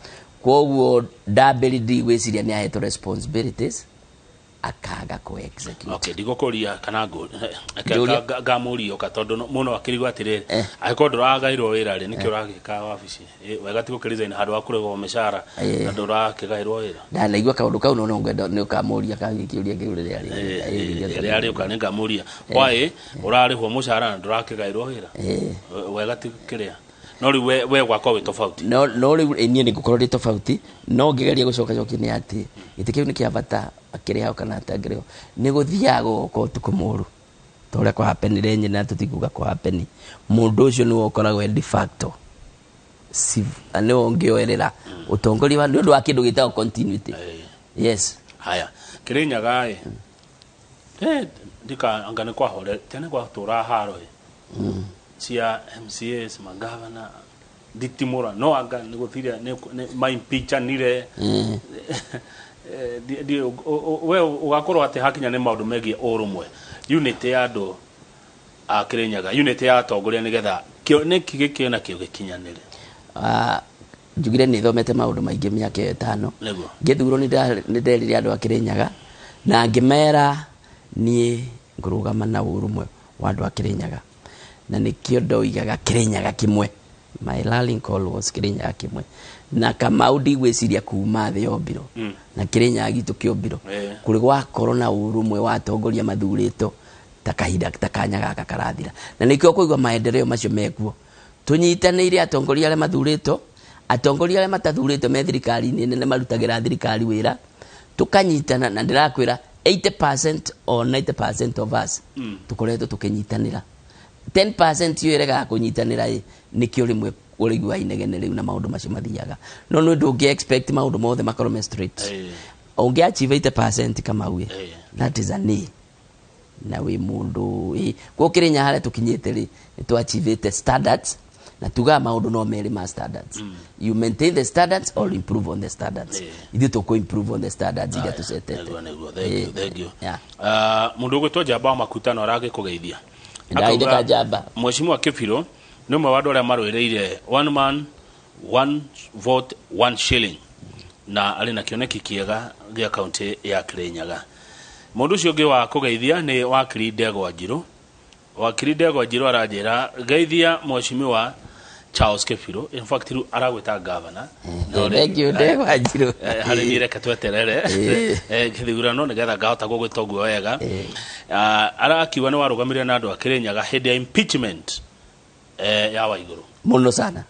Koguo Ndambĩri ndigwĩciria nĩ ahetwo responsibilities akaga kũ execute. Okay, ndigũkũria kana Njũria. Ngamũria ũka tondũ mũno akĩrigwo atĩrĩrĩ, angĩkorwo ndũragairwo wĩra rĩ, nĩkĩ ũragĩka wabici? Wega ti gũkĩresign handũ ha kũrĩhwo mĩcara na ndũrakĩgaĩrwo wĩra. Ndanaigua kaũndũ kau no no ngwenda nĩ ũkamũria kagĩkĩũria kĩu rĩrĩa Rĩrĩa rĩũka nĩ ngamũria why ũrarĩhwo mũcara na ndũrakĩgaĩrwo wĩra. Wega ti kĩrĩa no rĩu we gwakwa wĩ tofauti. No rĩu niĩ nĩ ngũkorwo ndĩ tofauti, no ngĩgeria gũcoka cokia nĩ atĩ gĩtĩ kĩu nĩ kĩa bata akĩrĩhao kana atangĩrĩhwo nĩ gũthiaga gũgoka ũtukũ mũru ta ũrĩa kũhapenire nyina tũtikuga kũhapeni mũndũ ũcio nĩwe ũkoragwo e de facto nĩwe ũngĩoerera ũtongoria wa nĩ ũndũ wa kĩndũ gĩtagwo continuity. Yes. Haya, Kĩrĩnyaga ĩ ndika anga nĩ kwahore tene gwatũra haro ĩ cia MCAs, magavana nditimũra no anga nĩ gũthire nĩ maimpeachanire. We ũgakorwo atĩ hakinya nĩ maũndũ megiĩ ũrũmwe, unity ya andũ a Kĩrĩnyaga, unity ya atongoria nĩgetha kĩo nĩkĩ gĩkĩ nakĩo gĩkinyanĩre? Ah, njugire nĩ thomete maũndũ maingĩ mĩaka ĩyo 5. Ngĩthurwo nĩ nderire andũ a Kĩrĩnyaga na ngĩmera niĩ ngũrũgama na ũrũmwe wa andũ a Kĩrĩnyaga, na nĩkĩo ndoigaga Kĩrĩnyaga kĩmwe. My rallying call was Kĩrĩnyaga kĩmwe na Kamau ndigwĩciria kuma thĩ yombirwo na Kĩrĩnyaga gitũ kĩombirwo kũrĩ gwakorwo na ũrũmwe wa atongoria mathurĩtwo ta kahinda ta kanya gaka karathira, na nĩkĩo kũigua maendeleo macio mekuo tũnyitanĩire atongoria arĩa mathurĩtwo, atongoria arĩa matathurĩtwo me thirikari-inĩ nene marutagĩra thirikari wĩra tũkanyitana, na ndĩrakwĩra 80% or 90% of us tũkoretwo tũkĩnyitanĩra. 10% ĩyo ĩregaga kũnyitanĩra ĩ nĩkĩo rĩmwe ũraigua inegene rĩu na maũndũ macio mathiaga, no nĩ ndũngĩ expect maũndũ mothe makorwo me straight. Ũngĩ achieve 80% Kamau ĩ, that is an A na wĩ mũndũ ĩ kwa Kĩrĩnya harĩa tũkinyĩte rĩ nĩ twachievĩte standards na tugaga maũndũ no merĩ ma standards: you maintain the standards or improve on the standards. Ithuĩ tũkũ improve on the standards iria tũcetete. Nĩguo, thank you, thank you. Yeah. Mũndũ ũgwĩtwo Njamba wa Makutano aragĩkũgeithia. Ndainde Akauga, ka Njamba. Mheshimiwa Kĩbirũ nĩ ũmwe wa andũ arĩa marũĩrĩire one man one vote one shilling na arĩ na kĩoneki kĩega gĩa kaunti ya Kĩrĩnyaga. Mũndũ ũcio ũngĩ wa kũgeithia nĩ wakiri Ndegwa Njirũ. Wakiri Ndegwa Njirũ aranjĩra geithia Mheshimiwa Charles Kĩbirũ. In fact rĩu aragwĩta governor. No Thank you, Ndegwa Njirũ. Harĩ niĩ reke tweterere gĩthurano nĩgetha ngahota gũgwĩta ũguo wega. Ah, arakiuga nĩ warũgamire na andũ a Kĩrĩnyaga hĩndĩ ya impeachment ya Waigũrũ. Mũno sana.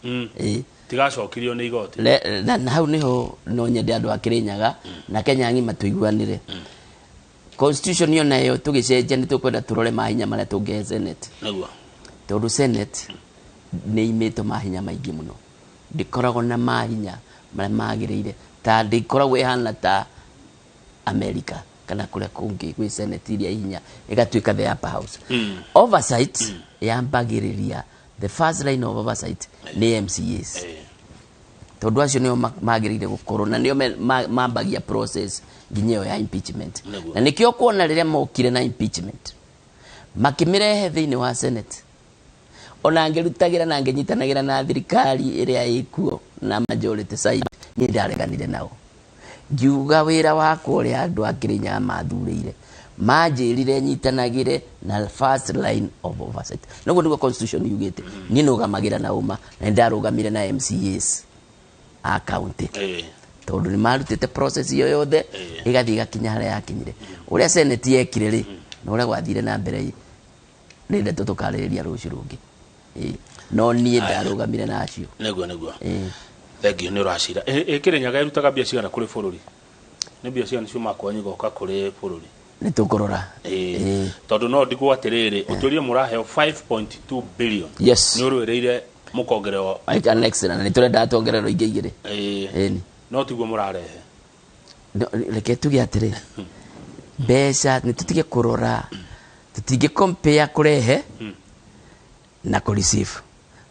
Tigacokirio nĩ igoti. Na hau niho no nyende andũ a Kĩrĩnyaga na Kenya ng'ima tũiguanĩre. Constitution ĩyo nayo tũgĩcenjia nĩ tũkwenda tũrore mahinya marĩa tũngĩhe senate, tondũ senate nĩ imĩtwo mahinya maingĩ mũno, ndĩkoragwo na mahinya marĩa magĩrĩire ta ndĩkoragwo ĩhana ta America kana kũrĩa kũngĩ gwĩ senate iria hinya ĩgatuĩka the upper house. Oversight yambagĩrĩria, the first line of oversight nĩ MCAs, tondũ acio nĩo magĩrĩire gũkorwo na nĩo mambagia process nginya ĩyo ya impeachment. Na nĩkĩo kuona rĩrĩa mokire na impeachment makĩmĩrehe thĩinĩ wa senate, ona ngĩrutagĩra na ngĩnyitanagĩra na thirikari ĩrĩa ĩkuo na majority side, niĩ ndareganire nao ngiuga wĩra wakwa ũrĩa andũ a Kĩrĩnyaga mathurĩire manjĩrire nyitanagĩre na first line of oversight noguo nĩguo constitution yugĩte. Niĩ nũgamagĩra na ũma na nĩ ndarũgamire na MCAs a county tondũ nĩ marutĩte process iyo yothe ĩgathiĩ ĩgakinya harĩa yakinyire. Ũrĩa senate yekire rĩ na ũrĩa gwathire na mbere ĩ nĩ ndeto tũkarĩrĩria rũciũ rũngĩ. No niĩ ndarũgamire na acio. Nĩguo. Thank you nĩ ũracira. Ĩ Kĩrĩnyaga ĩrutaga mbia cigana kũrĩ bũrũri? Nĩ mbia cigana ciuma kwanyu igoka kũrĩ bũrũri? Nĩ tũkũrora. Tondũ no ndigwo atĩrĩrĩ ũtũrie mũraheo 5.2 billion. Yes. Nĩ ũrũĩrĩire mũkongererwo. I can excellent na nĩ tũrendaga tuongererwo ingĩ igĩrĩ. Ĩni. No tiguo mũrarehe. No, reke tuge atĩrĩ Mbeca nĩ tũtige kũrora, tũtingĩ compare kũrehe na kũ receive,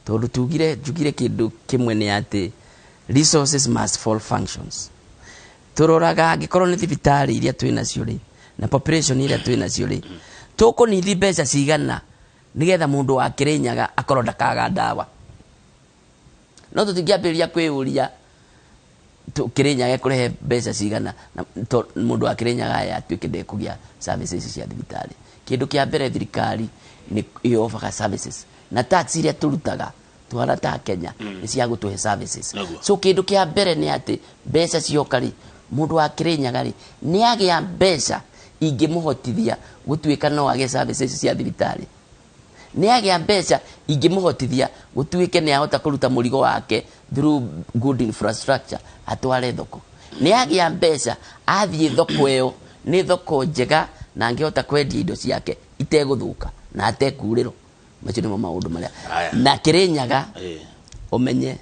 tondũ tugire, njugire kĩndũ kĩmwe nĩ atĩ resources must follow functions. Tũroraga angĩkorwo nĩ thibitarĩ iria twĩ nacio rĩ, na population iria twĩ nacio rĩ, tũkũnithi mbeca cigana nĩgetha mũndũ wa Kĩrĩnyaga akorwo ndakaga ndawa. No tũtingĩambĩrĩria kwĩyũria Kĩrĩnyaga ĩkũrehe mbeca cigana na mũndũ wa Kĩrĩnyaga aya atuĩke ndekũgĩa services cia thibitarĩ. Kĩndũ kĩa mbere, thirikari nĩ ĩobaga services, na tax iria tũrutaga tũhana ta Kenya nĩ cia gũtũhe services. So kĩndũ kĩa mbere nĩ atĩ mbeca cioka rĩ, mũndũ wa Kĩrĩnyaga rĩ, nĩ agĩa mbeca ingĩmũhotithia gũtuĩka no agĩe services cia thibitarĩ, nĩ agĩa mbeca ingĩmũhotithia gũtuĩke nĩ ahota kũruta mũrigo wake through good infrastructure atware thoko, nĩ agĩa mbeca athiĩ thoko ĩyo nĩ thoko njega na angĩhota kwendia indo ciake itegũthũka na atekurĩrwo. Macio nĩmo maũndũ marĩa Aya. na Kĩrĩnyaga ũmenye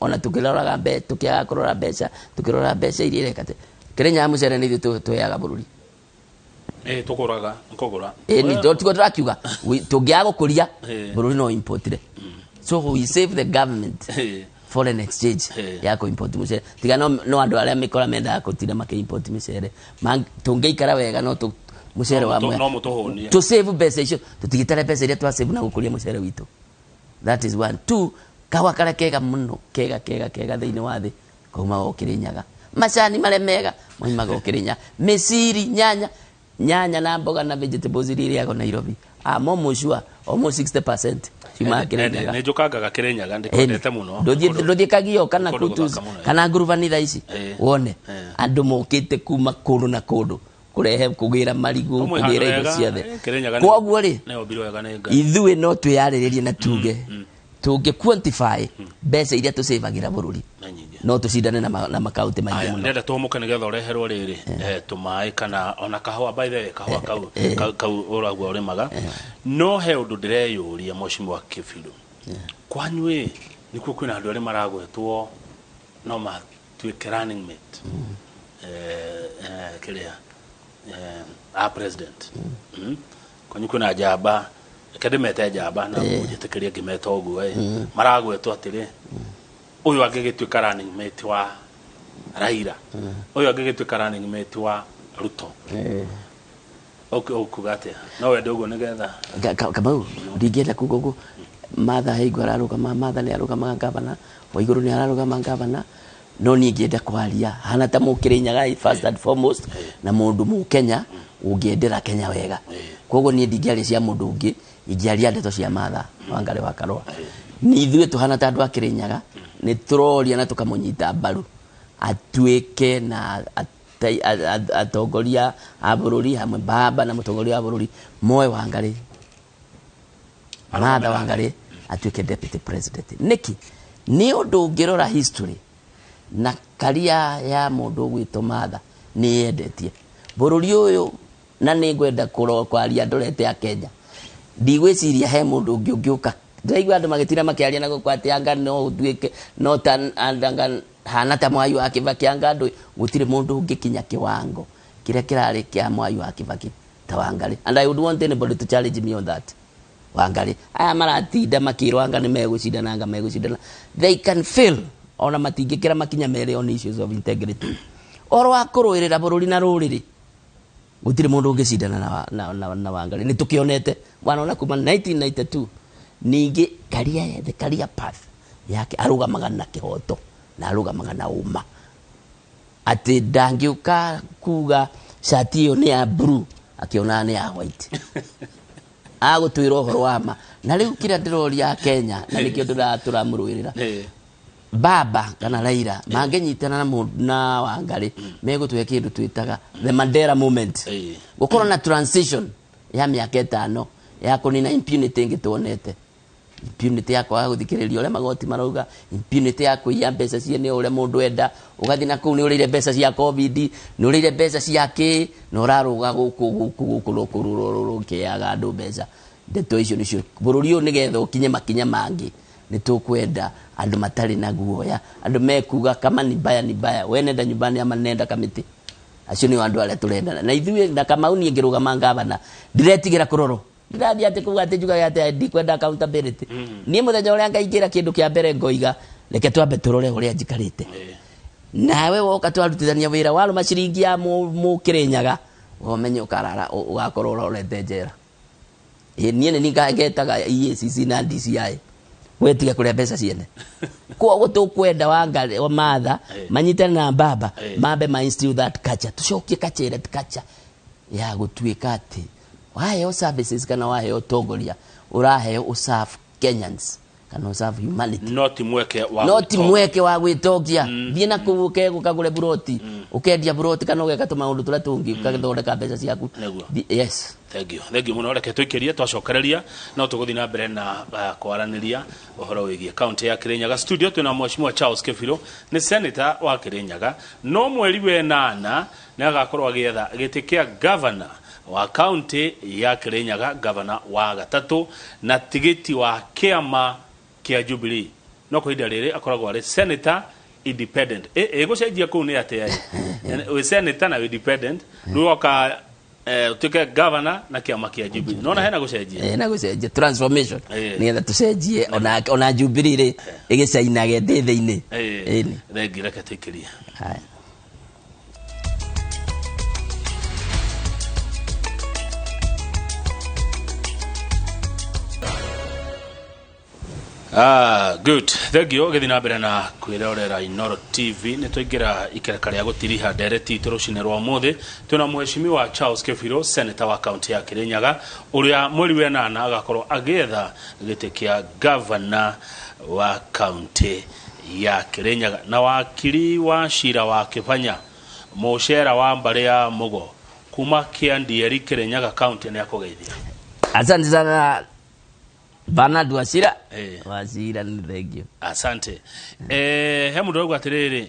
ona tukĩroraga mbe tukiaga kũrora mbeca, tukĩrora mbeca iria ireka atĩ Kĩrĩnyaga mũcere nĩ ithuĩ tũheaga bũrũri. Tũgũraga kũgũra. Ĩ ni tiguo tũrakiuga tũngĩaga gũkũria bũrũri no importire, so we save the government foreign exchange ya kũ import mũcere. Tiga no andũ arĩa mĩkora mendaga kũtinda makĩ import mĩcere. Tũngĩikara wega no mũcere wa No mũtũhũnie. Tũ save mbeca icio, tũtigĩtare mbeca iria twa save na gũkũria mũcere witũ. That is one. Two, kahũa karĩa kega mũno, kega kega kega thĩinĩ wa thĩ kaumaga o Kĩrĩnyaga. Macani marĩa mega maumaga o Kĩrĩnyaga. Mĩciri, nyanya, nyanya na mboga na vegetables iria irĩagwo Nairobi, almost sure almost 60% ciumaga Kĩrĩnyaga. Nĩ njũkangaga Kĩrĩnyaga, ndĩkwendete mũno. Ndũthiĩ Kagio kana Kũndũ Kutus gũthaka mũno. kana Ngurubani thaa ici wone andũ mokĩte kuma kũndũ na kũndũ kũrehe kũgĩra marigũ, Ũmwe kũgĩra handũ indo hega, ciothe. Kĩrĩnyaga Koguo rĩ, nĩ ombirwo wega nĩ Ngai. Ithuĩ no twĩyarĩrĩrie na tuge tũngĩ quantify mbeca iria tũcĩvagĩra bũrũri, Nĩ nyingĩ. no tũcindane na makaunti maingĩ Aya, mũno. ndenda tũhũmũke nĩgetha ũreherwo rĩrĩ tũmaĩ kana ona kahũa. By the way, kahũa kau kau ũragua ũrĩmaga. No he ũndũ ndĩreyũria, mheshimiwa Kĩbiru, kwanyu ĩ nĩkuo kwĩna andũ arĩa maragwetwo no matuĩke running mate kĩrĩa a president. Kwanyu kwĩna njamba, reke ndĩmete njamba na mũnjĩtĩkĩrie ngĩmeta ũguo ĩ, maragwetwo atĩrĩ, ũyũ angĩgĩtuĩka running mate wa Raila, ũyũ angĩgĩtuĩka running mate wa Ruto. Ũkuga atĩa? No wende ũguo nĩgetha Kamau, ndingĩenda kuga ũguo. Martha Hingo ararũgama, Martha nĩ arũgamaga gavana, Waiguru nĩ ararũgama gavana, no niĩ ingĩenda kwaria hana ta mũkĩrĩnyaga first and foremost na mũndũ mũkenya ũngĩendera Kenya wega. Koguo niĩ ndingĩaria cia mũndũ ũngĩ, ingĩaria ndeto cia Martha Wangari wa Karũa. Nĩ ithuĩ tũhana ta andũ a Kĩrĩnyaga nĩ tũroria na tũkamũnyita mbaru atuĩke na atongoria a bũrũri hamwe, baba na mũtongoria wa bũrũri moe Wangari, Martha Wangari atuĩke deputy president. Nĩkĩ? Nĩ ũndũ ũngĩrora history na karia ya mũndũ ũgwĩtwo Martha nĩ yendetie bũrũri ũyũ, na nĩ ngwenda kwaria ndorete ya Kenya. Ndigwĩciria he mũndũ ũngĩ ũngĩũka. Ndĩraigua andũ magĩtinda makĩaria na gũkũ atĩ anga no ũtuĩke no ta anga hana ta Mwai wa Kibaki, anga andũ gũtirĩ mũndũ ũngĩkinya kĩwango kĩrĩa kĩrarĩ kĩa Mwai wa Kibaki ta Wangari, and I would want anybody to challenge me on that. Wangari aya maratinda makĩrwo anga nĩ megũcindana, anga megũcindana, they can fail ona matingĩkĩra makinya merĩ on issues of integrity oro wa kũrũĩrĩra bũrũri na rũrĩrĩ. Gũtirĩ mũndũ ũngĩcindana na Wangari, nĩ tũkĩonete wanona kuma 1992. Ningĩ career, the career path yake, arũgamaga na kĩhoto na arũgamaga na ũma atĩ ndangĩũka kuga cati ĩyo nĩ ya blue akĩonaga nĩ ya white, agũtwĩra ũhoro wa ma. Na rĩu kĩrĩa ndĩroria Kenya na nĩkĩo tũramũrũĩrĩra, baba kana Raila mangĩnyitana na Wangari megũtũhe kĩndũ twĩtaga the Mandela moment, gũkorwo na transition ya mĩaka 5 ya kũnina impunity ĩngĩ tuonete, impunity ya kwaga gũthikĩrĩria ũrĩa magoti marauga, impunity ya kũiya mbeca ciene ũrĩa mũndũ enda, ũgathiĩ na kũu nĩ ũrĩire mbeca cia COVID, nĩ ũrĩire mbeca cia kĩ, na ũrarũga gũkũ gũkũ gũkũ gũkũ rũkĩaga andũ mbeca. Ndeto icio nĩcio bũrũri ũyũ nĩgetha ũkinye makinya mangĩ nĩ tũkwenda andũ matarĩ na guoya, andũ mekuga kama ni mbaya ni mbaya, we nenda nyumbani ama nenda kamĩtĩ. Acio nĩo andũ arĩa tũrendana na ithuĩ. Na Kamau, niĩ ngĩrũgama ngavana ndiretigĩra kũrorwo, ndirathiĩ atĩ kuga atĩ njugaga atĩ ndikwenda accountability. Niĩ mũthenya ũrĩa ngaingĩra, kĩndũ kĩa mbere ngoiga, reke twambe tũrore ũrĩa njikarĩte. Nawe woka twarutithania wĩra, warũma ciringi ya Mũkĩrĩnyaga, ũmenye ũkarara, ũgakorwo ũrorete njera. Ĩ, niĩ nĩ ngetaga EACC na DCI, we tiga kũrĩa mbeca ciene. Koguo tũkwenda Wangari wa Martha manyitane na mbaba, mambe ma instill that culture, tucokie culture ĩrĩa ti culture ya gũtuĩka atĩ waheo services kana waheo ũtongoria, ũraheo ũserve Kenyans kana ũserve humanity. No ti mweke wa No ti gwĩtongia. Mweke wa gwĩtongia. Thiĩ na kũu ũkagũre buroti, ũkendia buroti kana ũgeka tũmaũndũ tũrĩa tũngĩ, ũgathondeka mbeca ciaku. Nĩguo. Yes. Thank you, thank you muno. Reke tũikĩrie, twacokereria no tũgũthiĩ na mbere na kwaranĩria ũhoro wĩgiĩ kaunti ya Kirinyaga. Studio twĩna Mheshimiwa Charles Kĩbirũ, nĩ senator wa Kirinyaga, no mweri wenana nĩ agakorwo agĩetha gĩtĩ kĩa governor wa kaunti ya Kirinyaga, governor wa gatatũ na tigiti wa kĩama kĩa Jubilee, no kwa ihinda rĩrĩ akoragwo arĩ senator independent. Ĩgũcenjia kũu nĩ atĩa ĩ? Wĩ senator na wĩ independent, rĩu woka ũtuĩke governor na kĩama kĩa Jubilee, nona hena gũcenjia. Na gũcenjia, transformation, nĩgetha tũcenjie ona Jubilee rĩ ĩgĩcainage ndĩ thĩinĩ. Ĩni. Thengi, reke tũikĩrie. Haya. Ah, good, thank you. Gĩthiĩ na mbere na kwĩrorera Inoro TV, nĩ twaingĩra ikereka rĩa gũtiriha ndereti itũ rũcinĩ rwa ũmũthĩ. Twĩna Mheshimiwa Charles Kĩbirũ, senator wa kaunti ya Kirinyaga, ũrĩa mweri wa ĩnana agakorwo agĩetha gĩtĩ kĩa governor wa kaunti ya Kirinyaga, na wakiri wa cira wa Kĩbanya, mũcera wa mbarĩ ya Mũgo kuma Kĩandieri, Kirinyaga kaunti, nĩ akũgeithia. Asante sana, Bernard Wachira. Wachira, ni thank you. Asante. He mũndũ auga atĩrĩrĩ,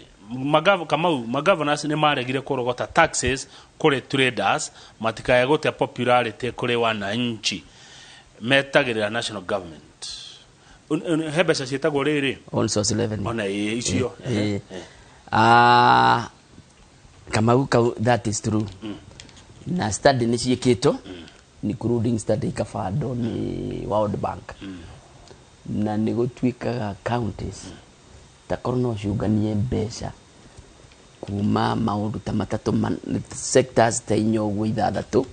Kamau, magovernors nĩ maregire kũrogota taxes kũrĩ traders matikae gũte popularity kũrĩ wananchi, metagĩrĩra national government. He mbeca ciĩtagwo rĩrĩ Own source revenue. Ona ĩ icio. Ah, Kamau, kau that is true, na study nĩ ciĩkĩtwo, including study ikabandwo nĩ World Bank, na nĩ gũtuĩkaga counties takorwo no ciũnganie mbeca kuma maũndũ ta matatũ, sectors ta inya ũguo, ithathatũ,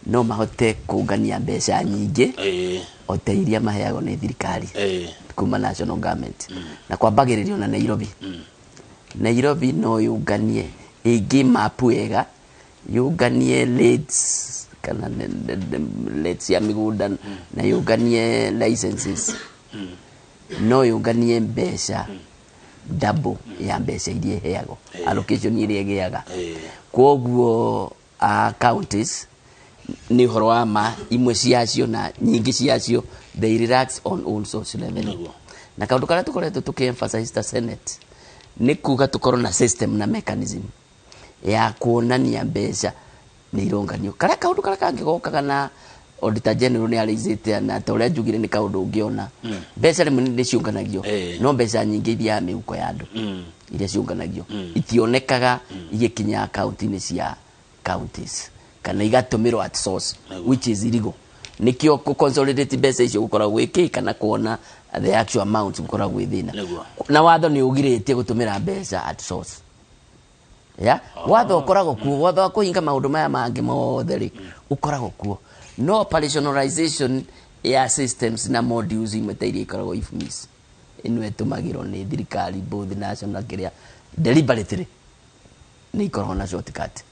no mahote kũngania mbeca nyingĩ o ta iria maheagwo nĩ thirikari kuma national government, na kwambagĩrĩrio na Nairobi. Nairobi no yũnganie, ĩngĩ mapu wega, yũnganie rates kana rates ya mĩgũnda na yũnganie licenses, no yũnganie mbeca double ya mbeca iria ĩheagwo, allocation iria ĩgĩaga. Kwoguo counties, nĩ ũhoro wa ma, imwe ciacio na nyingĩ ciacio, they relax on own source revenue. Na kaũndũ karĩa tũkoretwo tũkĩ-emphasize ta Senate nĩ kuga tũkorwo na system na mechanism ya kuonania mbeca nĩ ironganio. Karĩa kaũndũ karĩa kangĩ gokaga na Auditor General nĩ arĩicĩte, na ta ũrĩa njugire, nĩ kaũndũ ũngĩona mbeca rĩmwe nĩ ciũnganagio, no mbeca nyingĩ ithiaga mĩhuko ya andũ. Iria ciũnganagio itionekaga igĩkinya akaunti-inĩ cia counties kana igatũmĩrwo at source, which is illegal. Nikio ku consolidate mbeca icio gũkoragwo gwĩ kana kuona the actual amount gũkoragwo gwĩ thĩna. Na watho nĩ ũgirĩtie gũtũmĩra mbeca at source ya watho ũkoragwo kuo, watho wa kũhinga maũndũ maya mangĩ mothe rĩ, ũkoragwo kuo, no operationalization ya systems na modules imwe ta iria ikoragwo IFMIS ĩno ĩtũmagĩrwo nĩ thirikari both national kĩrĩa deliberately nĩ ikoragwo na shortcut.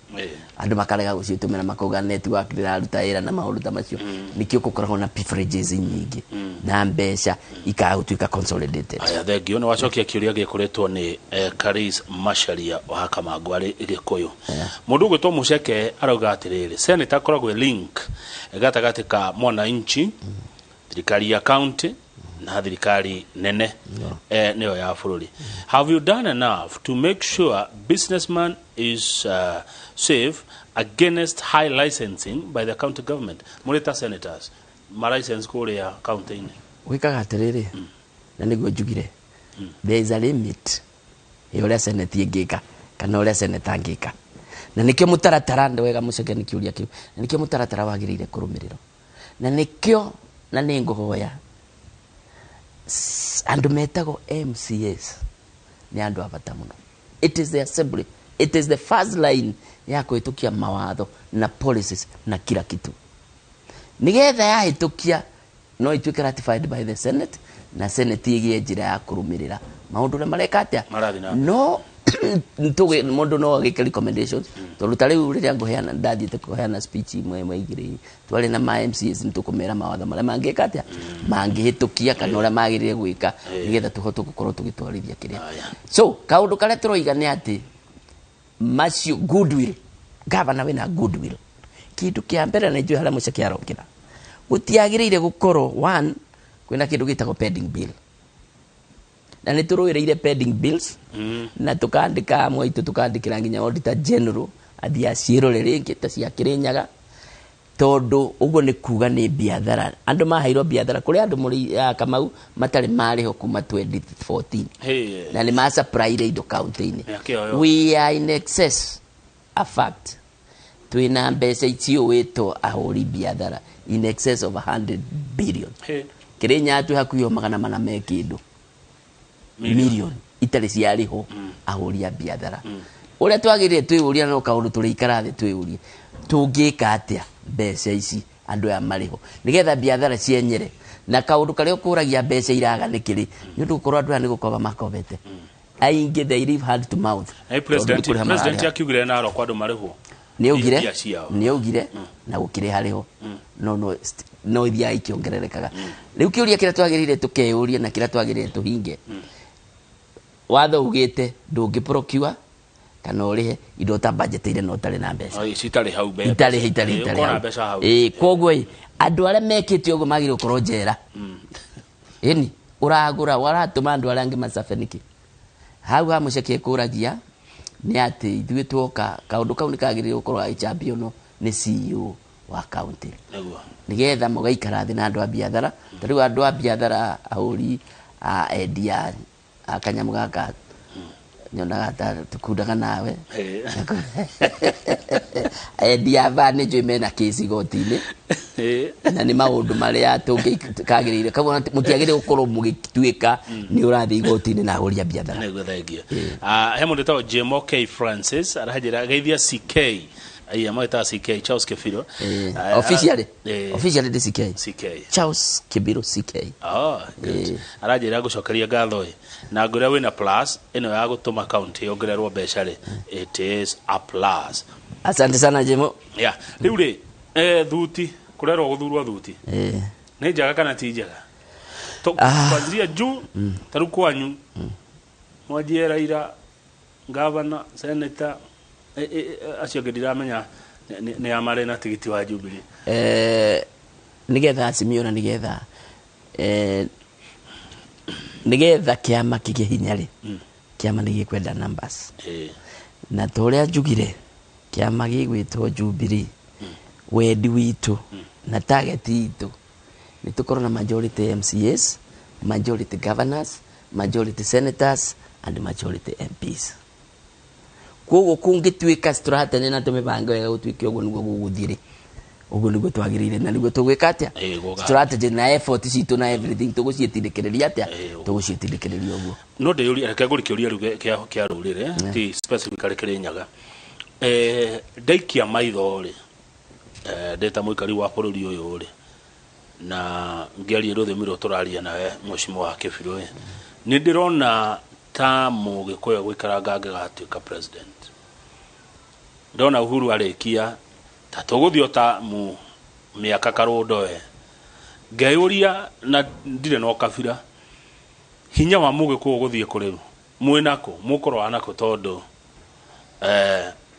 Andũ makarega gũciĩtũmĩra, makauga network ndĩraruta wĩra na maũndũ ta macio. Nĩkĩo gũkoragwo na privileges nyingĩ na mbeca ikaga gũtuĩka consolidated. Aya, thengio, nĩ wacokia kĩũria gĩkũrĩtwo nĩ Karis Macharia wa Kamangwarĩ Gĩkũyũ. Mũndũ ũgwĩtwo Mũceke arauga atĩrĩrĩ, senator akoragwo ĩ link gatagatĩ ka mwananchi, thirikari ya county na thirikari nene, nĩyo ya bũrũri. Have you done enough to make sure businessman is safe against high licensing by the county government? Mũrĩ ta senators, ma license kũrĩa county-inĩ? Wĩkaga atĩrĩrĩ, na nĩguo njugire, there is a limit ya ũrĩa senate ĩngĩka kana ũrĩa senator angĩka. Na nĩkĩo mũtaratara, nĩ wega mũceke nĩ kĩũria kĩu, na nĩkĩo mũtaratara wagĩrĩire kũrũmĩrĩrwo, na nĩkĩo na nĩ ngũhoya andũ metagwo MCAs nĩ andũ a bata mũno. It is the assembly, it is the first line ya kũhĩtũkia mawatho na policies na kila kitu, nigetha yahĩtũkia no ituĩke ratified by the Senate, na Senate ĩgĩe njĩra ya kũrũmĩrĩra maũndũ ũrĩa mareka atĩa. Marathiĩ na mbere. No mũndũ no agĩke recommendations, tondũ ta rĩu rĩrĩa ngũheana, ndathiĩte kũheana speech imwe ĩmwe igĩrĩ, twarĩ na ma MCAs, nĩ tũkũmera mawatho marĩa mangĩka atĩa, mangĩhĩtũkia, kana ũrĩa magĩrĩire gwĩka nĩgetha tũhote gũkorwo tũgĩtwarithia kĩrĩa. Aya. So kaũndũ karĩa tũroiga nĩ atĩ macio goodwill, gavana wĩna goodwill, kĩndũ kĩa mbere na njũĩ harĩa mũceke arokĩra, gũtiagĩrĩire gũkorwo one kwĩna kĩndũ gĩtagwo pending bill, na nĩ tũrũĩrĩire pending bills na tũkandĩka amwe aitũ, tũkandĩkĩra nginya Auditor General athiĩ aciĩrore rĩngĩ ta cia Kĩrĩnyaga, tondũ ũguo nĩ kuga nĩ biathara andũ maheirwo biathara kũrĩ andũ mũrĩ ya Kamau matarĩ marĩho kuma 2014. Hey. Na nĩ masupplyire indo kaunti-inĩ. Mĩaka ĩyo yothe. We are in excess, a fact twĩna mbeca iciũĩtwo ahũri biathara in excess of 100 billion. Hey. Kĩrĩnyaga twĩ hakuhĩ o 400 me kĩndũ million itarĩ ciarĩhwo ahũri a biathara. Ũrĩa twagĩrĩire twĩyũria, no kaũndũ tũrĩikara thĩ twĩyũrie, tũngĩka atĩa mbeca ici andũ aya marĩho nĩgetha biathara cienyere? Na kaũndũ karĩa ũkũragia, mbeca iraga nĩkĩrĩ nĩ ũndũ gũkorwo andũ aya nĩ gũkoba makobete aingĩ, they live hand to mouth. Hey, Tondũ president nĩ kũrĩha president mararĩha. Akiugire Narok andũ marĩhwo Nĩ augire. mbia ciao. Nĩ augire na gũkĩrĩ harĩho, no ithiaga ikĩongererekaga. Rĩu kĩũria kĩrĩa twagĩrĩire tũkeyũria na kĩrĩa twagĩrĩire tũhinge, watho ugĩte ndũngĩ procure kana ũrĩhe indo ũtabudgetĩire na ũtarĩ na mbeca. Oh, citarĩ hau mbeca. Itarĩ itarĩ Eh, itarĩ ũkona hau. mbeca hau. Ĩĩ, koguo ĩ andũ arĩa mekĩte ũguo magĩrĩirwo gũkorwo njera. Ĩni ũragũra waratũma andũ arĩa angĩ macabe nĩkĩ? Hau ha mũceke kũragia nĩ atĩ ithuĩ tuoka, kaũndũ kau nĩ kagĩrĩirwo gũkorwo gagĩchampionwo nĩ CEO wa county, Nĩguo. Nĩgetha mũgaikara thĩ na andũ a biathara. Ta rĩu andũ a biathara, ahũri a endia a kanyamũ gaka nyonaga ta tũkundaga nawe, endia a baa, nĩ njũĩ mena kĩci igoti-inĩ, na nĩ maũndũ marĩa tũngĩkagĩrĩire. Koguo mũtiagĩrĩire gũkorwo mũgĩtuĩka nĩ ũrathiĩ igoti-inĩ na ahũri a biathara. Nĩguo, thengiũ. Ah, he mũndũ wĩtagwo Jemo K Francis aranjĩra geithia CK, aiya magĩtaga CK Charles Kebiro. Ah, Officially, officially ndĩ CK. CK. Charles Kibiro CK. Oh, good. Aranjĩra ngũcokeria ngatho ĩ na ngũrĩa wĩna plus ĩno ya gũtũma county yongererwo mbeca rĩ, it is a plus. Asante sana, Jemo. Yeah, rĩu rĩ thuti kũrerwo gũthurwo thuti nĩ njega kana ti njega? Kwanzia juu ta rĩu kwanyu mwanjie Raila, gavana, senator, acio angĩ ndiramenya nĩ a marĩ na tigiti wa Jubilee. Nigetha Azimio na nigetha nigetha kĩama kĩgĩe hinya rĩ, kĩama nĩ gĩkwenda numbers. Na ta ũrĩa njugire, kĩama gĩgwĩtwo Jubilee, wendi witũ na target itũ nĩ tũkorwo na majority MCAs, majority governors, majority senators and majority MPs. Koguo kũngĩtuĩka tũratene na tũmĩbango wega, gũtuĩke ũguo nĩguo gũgũthiĩ rĩ, ũguo nĩguo twagĩrĩire na nĩguo tũgwĩka atĩa. Gũga- Strategy na effort citũ na everything tũgũciĩtindĩkĩrĩria atĩa? Ũguo. Tũgũciĩtindĩkĩrĩria ũguo. No ndĩyũrie, reke ngũri kĩũria rĩu kĩa rũrĩrĩ, ti specifically Kĩrĩnyaga. Ndaikia maitho rĩ, ndĩ ta mũikari wa bũrũri ũyũ rĩ, na ngĩaria rũthiomi rũrũ tũraria nawe, mheshimiwa wa Kĩbirũ ĩ, nĩ ndĩrona ta mũgĩkũyũ gũikaranga angĩgatuĩka president. Ndona Uhuru arĩkia ta tũgũthiĩ o ta mu mĩaka karũndo we, ngeyũria, na ndirĩ na ũkabira, hinya wa mũgĩkũyũ gũthiĩ kũ rĩu? Mwĩnakũ mũkũrũa nakũ? Tondũ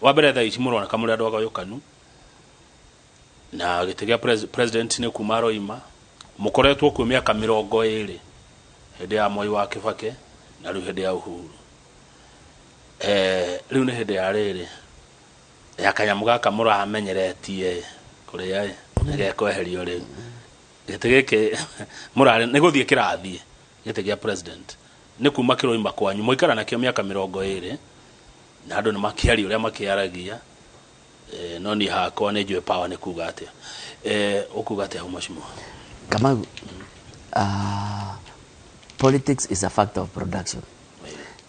wa mbere thaa ici mũroneka mũrĩ andũ agayũkanu, na gĩtĩ gĩa president nĩ kuma aroima, mũkoretwo kuo mĩaka 20, hĩndĩ ya Moi wa Kĩbakĩ na rĩu hĩndĩ ya Uhuru. Rĩu nĩ hĩndĩ ya rĩrĩ ya kanyamũ gaka mũramenyeretie kũrĩa ĩ nĩgekweherio. Rĩu gĩtĩ gĩkĩ mũrarĩ nĩ gũthiĩ kĩrathiĩ, gĩtĩ gĩa president nĩ kuma kĩroima kwanyu, mũikara nakĩo mĩaka 20, na andũ nĩ makĩaria ũrĩa makĩaragia. No niĩ hakwa nĩ njũĩ power nĩ kuga atĩa. Ũkuga atĩa hau mheshimiwa? Kamau, politics is a factor of production.